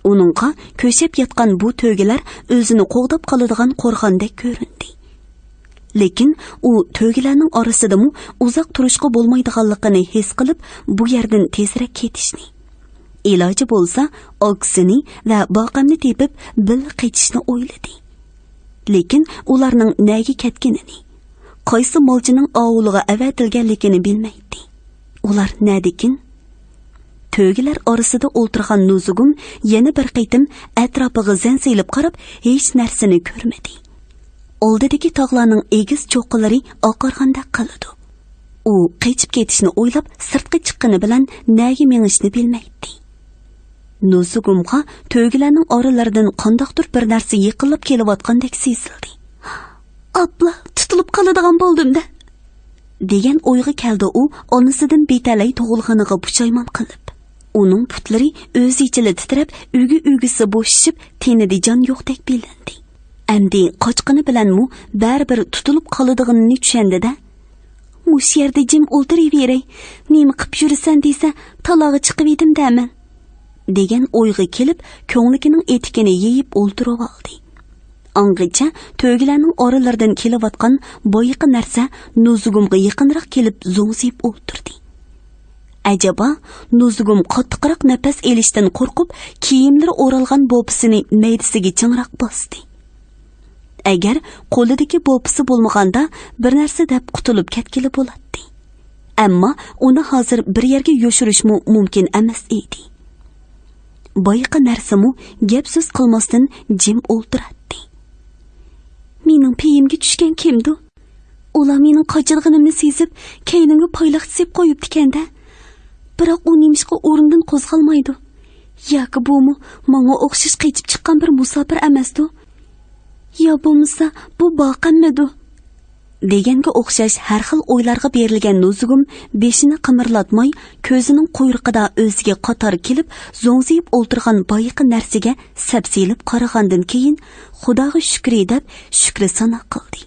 ئۇنىڭغا كۆشەپ ياتقان بۇ تۆگىلەر ئۆزىنى قوغداپ قالىدىغان قورغاندەك كۆرۈندى. لېكىن ئۇ تۆگىلەرنىڭ ئارىسىدىمۇ ئۇزاق تۇرۇشقا بولمايدىغانلىقىنى ھېس قىلىپ، بۇ يەردىن تېزرەك كېتىشنى، ئىلاجى بولسا ئاكىسىنى ۋە باقەمنى تېپىپ بىللە قېچىشنى ئويلىدى. لېكىن ئۇلارنىڭ نەگە كەتكىنىنى، قايسى مالچىنىڭ ئاۋۇلىغا ئەۋەتىلگەنلىكىنى بىلمەيتتى. ئۇلار نەدىكىن؟ تۆگىلەر ئارىسىدا ئولتۇرغان نۇزۇگۇم يەنە بىر قېتىم ئەتراپىغا زەن سېلىپ قاراپ، ھېچ نەرسىنى كۆرمىدى. ئالدىدىكى تاغلارنىڭ ئېگىز چوققىلىرى ئاقارغاندەك قىلىدۇ. ئۇ قېچىپ كېتىشنى ئويلاپ، سىرتقا چىققىنى بىلەن نەگە مېڭىشنى بىلمەيتتى. نۇزۇگۇمغا تۆگىلەرنىڭ ئارىلىرىدىن قانداقتۇر بىر نەرسە يېقىنلاپ كېلىۋاتقاندەك سېزىلدى. «ئاپلا، تۇتۇلۇپ قالىدىغان بولدۇم-دە!» دېگەن ئويغا كەلدى ئۇ، ئانىسىدىن بىتەلەي تۇغۇلغىنىغا پۇشايمان قىلىپ. ئۇنىڭ پۇتلىرى ئۆزىچىلا تىترەپ، ئۈگە-ئۈگىسى بوشىشىپ، تېنىدە جان يوقتەك بىلىندى. ئەمدى قاچقىنى بىلەنمۇ بەرىبىر تۇتۇلۇپ قالىدىغىنىنى چۈشەندى-دە، «مۇشۇ يەردە جىم ئولتۇرۇۋېرەي، نېمە قىپ يۈرىسەن دېسە، تالاغا چىقىۋىدىم دەمەن» دېگەن ئويغا كېلىپ، كۆڭلىكىنىڭ ئېتىكىنى يېيىپ ئولتۇرۇۋالدى. ئاڭغىچە تۆگىلەرنىڭ ئارىلىرىدىن كېلىۋاتقان بايىقى نەرسە نۇزۇگۇمغا يېقىنراق كېلىپ زوڭزىيىپ ئولتۇردى. ئەجەبا، نۇزۇگۇم قاتتىقراق نەپەس ئېلىشتىن قورقۇپ، كىيىملىرى ئورالغان بوپىسىنى مەيدىسىگە چىڭراق باستى. ئەگەر قولىدىكى بوپىسى بولمىغاندا، بىر نەرسە دەپ قۇتۇلۇپ كەتكىلى بولاتتى. ئەمما ئۇنى ھازىر بىر يەرگە يوشۇرۇشمۇ مۇمكىن ئەمەس ئىدى. بايىقى نەرسىمۇ گەپ-سۆز قىلماستىن جىم ئولتۇراتتى. «مېنىڭ پېيىمگە چۈشكەن كىمدۇ؟ ئۇلار مېنىڭ قاچىدىغىنىمنى سېزىپ، كەينىمگە پايلاق سېلىپ قويۇپتىكەن-دە. بىراق ئۇ نېمىشقا ئورنىدىن قوزغالمايدۇ؟ ياكى بۇمۇ ماڭا ئوخشاش قېچىپ چىققان بىر مۇساپىر ئەمەستۇ؟ يا بولمىسا بۇ باقەممىدۇ؟» دېگەنگە ئوخشاش ھەر خىل ئويلارغا بېرىلگەن نۇزۇگۇم بېشىنى قىمىرلاتماي، كۆزىنىڭ قۇيرۇقىدا ئۆزىگە قاتار كېلىپ زوڭزىيىپ ئولتۇرغان بايىقى نەرسىگە سەپسېلىپ قارىغاندىن كېيىن، خۇداغا شۈكرى دەپ شۈكرى سانا قىلدى.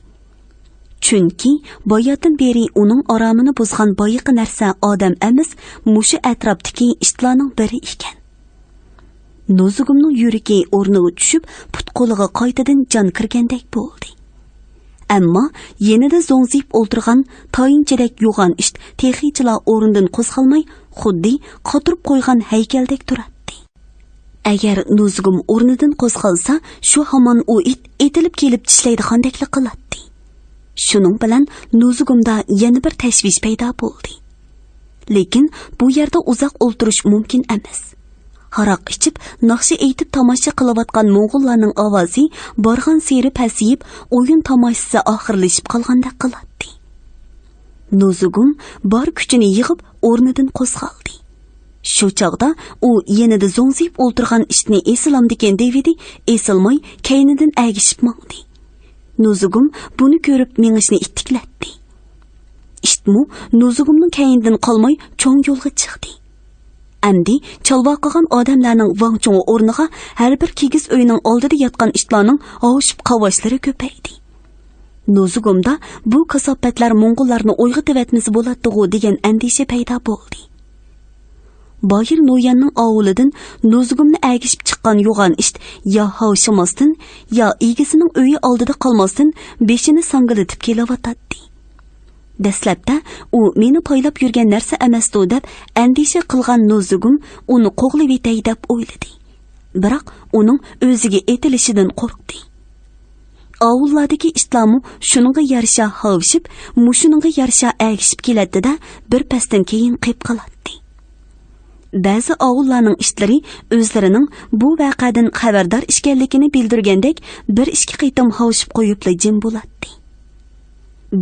چۈنكى باياتىن بېرى ئۇنىڭ ئارامىنى بۇزغان بايىقى نەرسە ئادەم ئەمەس، مۇشۇ ئەتراپتىكى ئىتلارنىڭ بىرى ئىكەن. نۇزۇگۇمنىڭ يۈرىكى ئورنىغا چۈشۈپ، پۇت-قولىغا قايتىدىن جان كىرگەندەك بولدى. ئەمما يېنىدا زوڭزىيىپ ئولتۇرغان تايىنچىدەك يوغان ئىت تېخىچىلا ئورنىدىن قوزغالماي، خۇددى قاتۇرۇپ قويغان ھەيكەلدەك تۇراتتى. ئەگەر نۇزۇگۇم ئورنىدىن قوزغالسا، شۇ ھامان ئۇ ئىت ئېتىلىپ كېلىپ چىشلەيدىغاندەكلا قىلاتتى. شۇنىڭ بىلەن نۇزۇگۇمدا يەنە بىر تەشۋىش پەيدا بولدى. لېكىن بۇ يەردە ئۇزاق ئولتۇرۇش مۇمكىن ئەمەس. ھاراق ئىچىپ، ناخشا ئېيتىپ تاماشا قىلىۋاتقان موڭغۇللارنىڭ ئاۋازى بارغانسېرى پەسىيىپ، ئويۇن تاماشىسى ئاخىرلىشىپ قالغاندەك قىلاتتى. نۇزۇگۇم بار كۈچىنى يىغىپ ئورنىدىن قوزغالدى. شۇ چاغدا ئۇ يېنىدا زوڭزىيىپ ئولتۇرغان ئىتنى ئېسىلامدىكىن دېۋىدى، ئېسىلماي كەينىدىن ئەگىشىپ ماڭدى. نۇزۇگۇم بۇنى كۆرۈپ مېڭىشنى ئىتتىكلەتتى. ئىتمۇ نۇزۇگۇمنىڭ كەينىدىن قالماي چوڭ يولغا چىقتى. ئەمدى چالۋاقىغان ئادەملەرنىڭ ۋاڭچۇڭى ئورنىغا ھەر بىر كىگىز ئۆينىڭ ئالدىدا ياتقان ئىتلارنىڭ ھاۋشىپ قاۋاشلىرى كۆپەيدى. نۇزۇگۇمدا بۇ كاساپەتلەر موڭغۇللارنى ئويغىتىۋەتمىسە بولاتتىغۇ دېگەن ئەندىشە پەيدا بولدى. بايىر نويەننىڭ ئاۋۇلىدىن نۇزۇگۇمنى ئەگىشىپ چىققان يوغان ئىت يا ھاۋشىماستىن، يا ئىگىسىنىڭ ئۆيى ئالدىدا قالماستىن بېشىنى ساڭگىلىتىپ كېلىۋاتاتتى. دەسلەپتە ئۇ مېنى پايلاپ يۈرگەن نەرسە ئەمەستۇ دەپ ئەندىشە قىلغان نۇزۇگۇم ئۇنى قوغلىۋېتەي دەپ ئويلىدى. بىراق ئۇنىڭ ئۆزىگە ئېتىلىشىدىن قورقتى. ئاۋۇللاردىكى ئىتلارمۇ شۇنىڭغا يارىشا ھاۋشىپ، مۇشۇنىڭغا يارىشا ئەگىشىپ كېلەتتى-دە، بىر پەستىن كېيىن قېپ قالاتتى. بەزى ئاۋۇللارنىڭ ئىتلىرى ئۆزلىرىنىڭ بۇ ۋەقەدىن خەۋەردار ئىكەنلىكىنى بىلدۈرگەندەك بىر ئىككى قېتىم ھاۋشىپ قويۇپلا جىم بولاتتى.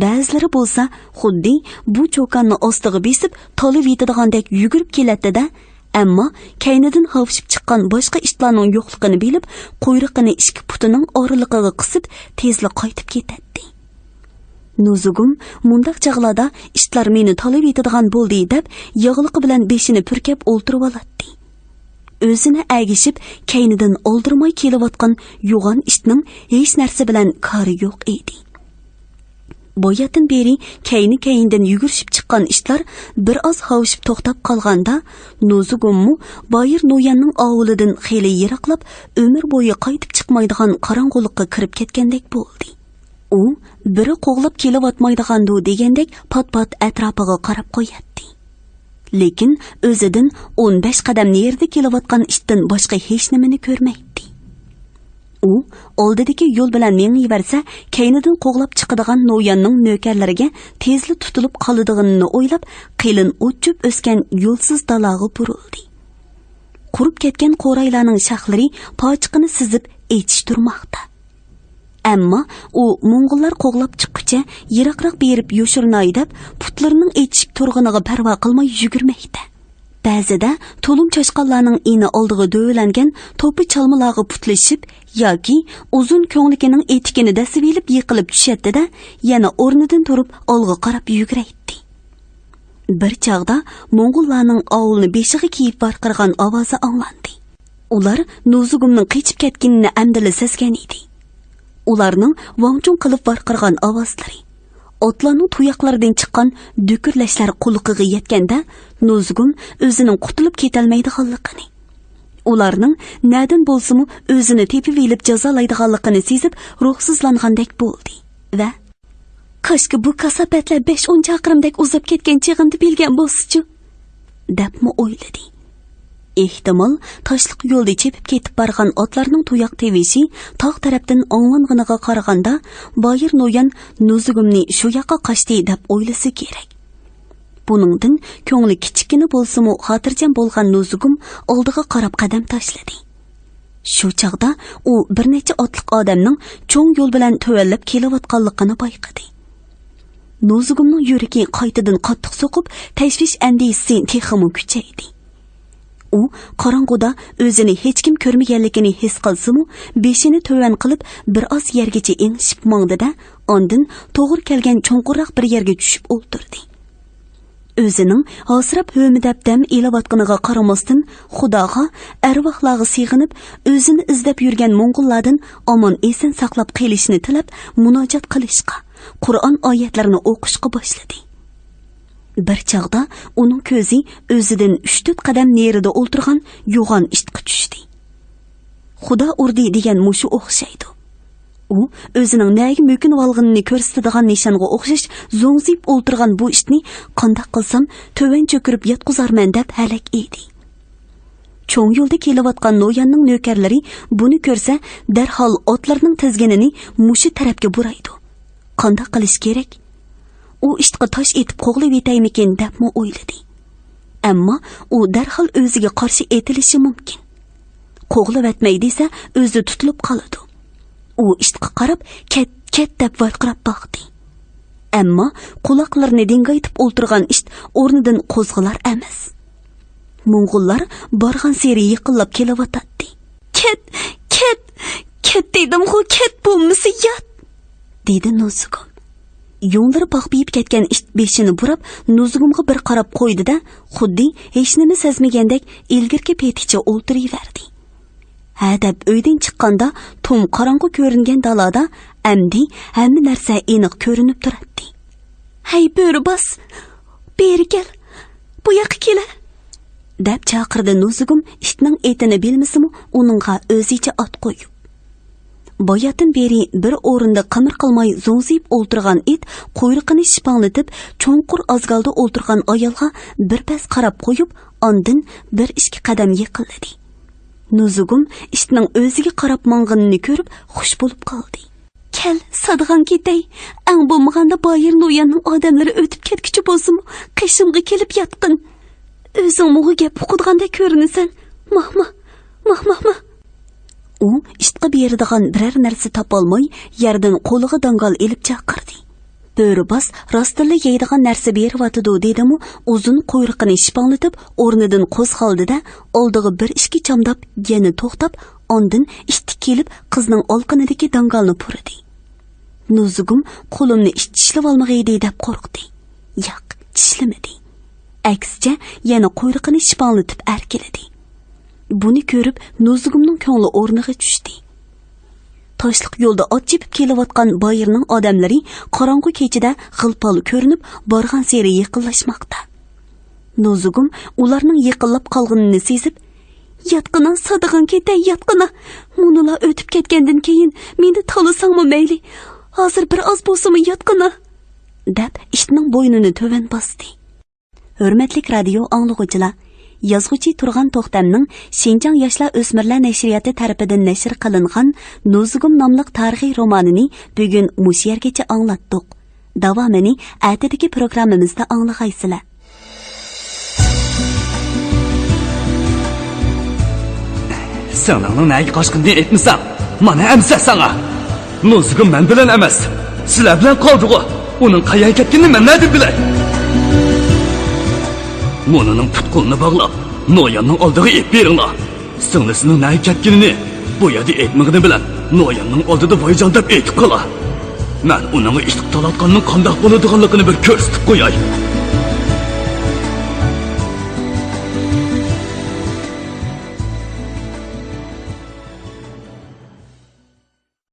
بەزىلىرى بولسا خۇددى بۇ چوكاننى ئاستىغا بېسىپ تالىۋېتىدىغاندەك يۈگۈرۈپ كېلەتتى-دە، ئەمما كەينىدىن ھاۋشىپ چىققان باشقا ئىتلارنىڭ يوقلۇقىنى بىلىپ، قۇيرۇقىنى ئىككى پۇتىنىڭ ئارىلىقىغا قىسىپ، تېزلا قايتىپ كېتەتتى. نۇزۇگۇم مۇنداق چاغلاردا ئىتلار مېنى تالىۋېتىدىغان بولدى دەپ، ياغلىقى بىلەن بېشىنى پۈركەپ ئولتۇرۇۋالاتتى. ئۆزىنى ئەگىشىپ، كەينىدىن ئالدىرىماي كېلىۋاتقان يوغان ئىتنىڭ ھېچ نەرسە بىلەن كارى يوق ئىدى. باياتىن بېرى كەينى-كەينىدىن يۈگۈرۈشۈپ چىققان ئىتلار بىر ئاز ھاۋشىپ توختاپ قالغاندا، نۇزۇگۇممۇ بايىر نويەننىڭ ئاۋۇلىدىن خېلى يىراقلاپ، ئۆمۈر بويى قايتىپ چىقمايدىغان قاراڭغۇلۇققا كىرىپ كەتكەندەك بولدى. ئۇ بىرى قوغلاپ كېلىۋاتمايدىغاندۇ دېگەندەك پات-پات ئەتراپىغا قاراپ قوياتتى. لېكىن ئۆزىدىن ئون بەش قەدەم نېرىدا كېلىۋاتقان ئىتتىن باشقا ھېچنېمىنى كۆرمەيتتى. ئۇ ئالدىدىكى يول بىلەن مېڭىۋەرسە، كەينىدىن قوغلاپ چىقىدىغان نوياننىڭ نۆكەرلىرىگە تېزلا تۇتۇلۇپ قالىدىغىنىنى ئويلاپ، قېلىن ئوت-چۆپ ئۆسكەن يولسىز دالاغا بۇرۇلدى. قۇرۇپ كەتكەن قورايلارنىڭ شاخلىرى پاچىقىنى سىزىپ ئېچىشتۇرماقتا. ئەمما ئۇ موڭغۇللار قوغلاپ چىققۇچە يىراقراق بېرىپ يوشۇرۇناي دەپ، پۇتلىرىنىڭ ئېچىشىپ تۇرغىنىغا پەرۋا قىلماي يۈگۈرمەكتە. بەزىدە تولۇن چاشقانلارنىڭ ئېنى ئالدىغا دۆۋىلەنگەن توپا چالمىلارغا پۇتلىشىپ ياكى ئۇزۇن كۆڭلىكىنىڭ ئېتىكىنى دەسسىۋېلىپ يىقىلىپ چۈشەتتى-دە، يەنە ئورنىدىن تۇرۇپ ئالغا قاراپ يۈگۈرەيتتى. بىر چاغدا موڭغۇللارنىڭ ئاۋۇلنى بېشىغا كىيىپ ۋارقىرىغان ئاۋازى ئاڭلاندى. ئۇلار نۇزۇگۇمنىڭ قېچىپ كەتكىنىنى ئەمدىلا سەزگەن ئىدى. ئۇلارنىڭ ۋاڭچۇڭ قىلىپ ۋارقىرىغان ئاۋازلىرى، ئاتلارنىڭ تۇياقلىرىدىن چىققان دۈكۈرلەشلەر قۇلىقىغا يەتكەندە، نۇزۇگۇم ئۆزىنىڭ قۇتۇلۇپ كېتەلمەيدىغانلىقىنى، ئۇلارنىڭ نەدىن بولسىمۇ ئۆزىنى تېپىۋېلىپ جازالايدىغانلىقىنى سېزىپ، روھسىزلانغاندەك بولدى ۋە «كاشكى، بۇ كاساپەتلەر بەش-ئون چاقىرىمدەك ئۇزاپ كەتكەن چېغىمدا بىلگەن بولسىچۇ!» دەپمۇ ئويلىدى. ئېھتىمال، تاشلىق يولدا چېپىپ كېتىپ بارغان ئاتلارنىڭ تۇياق تىۋىشى تاغ تەرەپتىن ئاڭلانغىنىغا قارىغاندا، بايىر نويان نۇزۇگۇمنى شۇ ياققا قاچتى دەپ ئويلىسا كېرەك. بۇنىڭدىن كۆڭلى كىچىككىنە بولسىمۇ خاتىرجەم بولغان نۇزۇگۇم ئالدىغا قاراپ قەدەم تاشلىدى. شۇ چاغدا ئۇ بىر نەچچە ئاتلىق ئادەمنىڭ چوڭ يول بىلەن تۆۋەنلەپ كېلىۋاتقانلىقىنى بايقىدى. نۇزۇگۇمنىڭ يۈرىكى قايتىدىن قاتتىق سوقۇپ، تەشۋىش ئەندىشىسى تېخىمۇ كۈچەيدى. ئۇ قاراڭغۇدا ئۆزىنى ھېچكىم كۆرمىگەنلىكىنى ھېس قىلسىمۇ، بېشىنى تۆۋەن قىلىپ، بىر ئاز يەرگىچە ئېڭىشىپ ماڭدى-دە، ئاندىن توغرا كەلگەن چوڭقۇرراق بىر يەرگە چۈشۈپ ئولتۇردى. ئۆزىنىڭ ھاسىراپ ھۆمۈدەپ دەم ئېلىۋاتقىنىغا قارىماستىن، خۇداغا، ئەرۋاھلارغا سېغىنىپ، ئۆزىنى ئىزدەپ يۈرگەن موڭغۇللاردىن ئامان-ئېسەن ساقلاپ قېلىشىنى تىلەپ، مۇناجات قىلىشقا، قۇرئان ئايەتلىرىنى ئوقۇشقا باشلىدى. بىر چاغدا ئۇنىڭ كۆزى ئۆزىدىن ئۈچ-تۆت قەدەم نېرىدا ئولتۇرغان يوغان ئىتقا چۈشتى. «خۇدا ئۇردى» دېگەن مۇشۇ ئوخشايدۇ. ئۇ ئۆزىنىڭ نەگە مۆكۈنۈۋالغىنىنى كۆرسىتىدىغان نىشانغا ئوخشاش زوڭزىيىپ ئولتۇرغان بۇ ئىتنى قانداق قىلسام تۆۋەن چۆكۈرۈپ ياتقۇزارمەن دەپ ھەلەك ئىدى. چوڭ يولدا كېلىۋاتقان نوياننىڭ نۆكەرلىرى بۇنى كۆرسە، دەرھال ئاتلىرىنىڭ تىزگىنىنى مۇشۇ تەرەپكە بۇرايدۇ. قانداق قىلىش كېرەك؟ ئۇ ئىتقا تاش ئېتىپ قوغلىۋېتەيمىكىن دەپمۇ ئويلىدى. ئەمما ئۇ دەرھال ئۆزىگە قارشى ئېتىلىشى مۇمكىن. قوغلىۋەتمەي دېسە، ئۆزى تۇتۇلۇپ قالىدۇ. ئۇ ئىتقا قاراپ، «كەت، كەت!» دەپ ۋارقىراپ باقتى. ئەمما قۇلاقلىرىنى دىڭگايتىپ ئولتۇرغان ئىت ئورنىدىن قوزغىلار ئەمەس. موڭغۇللار بارغانسېرى يېقىنلاپ كېلىۋاتاتتى. «كەت، كەت، كەت دېدىمغۇ، كەت، بولمىسا يات!» دېدى نۇزۇگۇم. يۇڭلىرى پاخپىيىپ كەتكەن ئىت بېشىنى بۇراپ، نۇزۇگۇمغا بىر قاراپ قويدى-دە، خۇددى ھېچنېمە سەزمىگەندەك ئىلگىرىكى پېتىچە ئولتۇرۇۋەردى. ھە دەپ ئۆيدىن چىققاندا، تۇم قاراڭغۇ كۆرۈنگەن دالادا ئەمدى ھەممە نەرسە ئېنىق كۆرۈنۈپ تۇراتتى. «ھەي، بۆرە باس! بېرى كەل! بۇ ياققا كېلە!» دەپ چاقىردى نۇزۇگۇم ئىتنىڭ ئېتىنى بىلمىسىمۇ، ئۇنىڭغا ئۆزىچە ئات قويۇپ. باياتىن بېرى بىر ئورۇندا قىمىر قىلماي زوڭزىيىپ ئولتۇرغان ئىت قۇيرۇقىنى شىپاڭلىتىپ، چوڭقۇر ئازگالدا ئولتۇرغان ئايالغا بىر پەس قاراپ قويۇپ، ئاندىن بىر ئىككى قەدەم يېقىنلىدى. نۇزۇگۇم ئىتنىڭ ئۆزىگە قاراپ ماڭغىنىنى كۆرۈپ، خۇش بولۇپ قالدى. «كەل، سادىغان كېتەي. ئەڭ بولمىغاندا بايىر نوياننىڭ ئادەملىرى ئۆتۈپ كەتكۈچە بولسىمۇ، قېشىمغا كېلىپ ياتقىن. ئۆزۈڭمۇغۇ گەپ ئۇقىدىغاندەك كۆرۈنىسەن. ماھ، ماھ، ماھ، ماھ، ماھ.» ئۇ ئىتقا بېرىدىغان بىرەر نەرسە تاپالماي، يەردىن قولىغا داڭگال ئېلىپ چاقىردى. بۆرە باس راستتىنلا يەيدىغان نەرسە بېرىۋاتىدۇ، دېدىمۇ، ئۇزۇن قۇيرۇقىنى شىپاڭلىتىپ، ئورنىدىن قوزغالدى-دە، ئالدىغا بىر ئىككى چامداپ، يەنە توختاپ، ئاندىن ئىتتىك كېلىپ، قىزنىڭ ئالقىنىدىكى داڭگالنى پۇرىدى. نۇزۇگۇم قولۇمنى ئىت چىشلىۋالمىغىيدى دەپ قورقتى. ياق، چىشلىمىدى. ئەكسىچە، يەنە قۇيرۇقىنى شىپاڭلىتىپ ئەركىلىدى. بۇنى كۆرۈپ، نۇزۇگۇمنىڭ كۆڭلى ئورنىغا چۈشتى. تاشلىق يولدا ئات چېپىپ كېلىۋاتقان بايىرنىڭ ئادەملىرى قاراڭغۇ كېچىدە غىل-پال كۆرۈنۈپ، بارغانسېرى يېقىنلاشماقتا. نۇزۇگۇم ئۇلارنىڭ يېقىنلاپ قالغىنىنى سېزىپ، «ياتقىنا، سادىغىن كېتەي، ياتقىنا! مۇنۇلار ئۆتۈپ كەتكەندىن كېيىن مېنى تالىساڭمۇ مەيلى، ھازىر بىر ئاز بولسىمۇ ياتقىنا!» دەپ، ئىتنىڭ بوينىنى تۆۋەن باستى. ھۆرمەتلىك رادىيو ئاڭلىغۇچىلار، يازغۇچى تۇرغان توختەمنىڭ شىنجاڭ ياشلار ئۆسمۈرلەر نەشرىياتى تەرىپىدىن نەشر قىلىنغان نۇزۇگۇم ناملىق تارىخىي رومانىنى بۈگۈن مۇشۇ يەرگىچە ئاڭلاتتۇق. داۋامىنى ئەتىدىكى پروگراممىمىزدا ئاڭلىغايسىلەر. سىڭلىڭنىڭ نەگە قاچقىنىنى ئېيتمىساڭ، مانا ئەمسە ساڭا. نۇزۇگۇم مەن بىلەن ئەمەس، سىلەر بىلەن قالدىغۇ. ئۇنىڭ قەيەرگە كەتكىنىنى مەن نەدىن بىلەي؟ مۇنىنىڭ پۇت-قولىنى باغلاپ، نوياننىڭ ئالدىغا ئېلىپ بېرىڭلار. سىڭلىسىنىڭ نەگە كەتكىنىنى بۇ يەردە ئېيتمىغىنى بىلەن، نوياننىڭ ئالدىدا ۋايجان دەپ ئېيتىپ قالا. مەن ئۇنىڭغا ئىتقا تالاتقاننىڭ قانداق بولىدىغانلىقىنى بىر كۆرسىتىپ قوياي.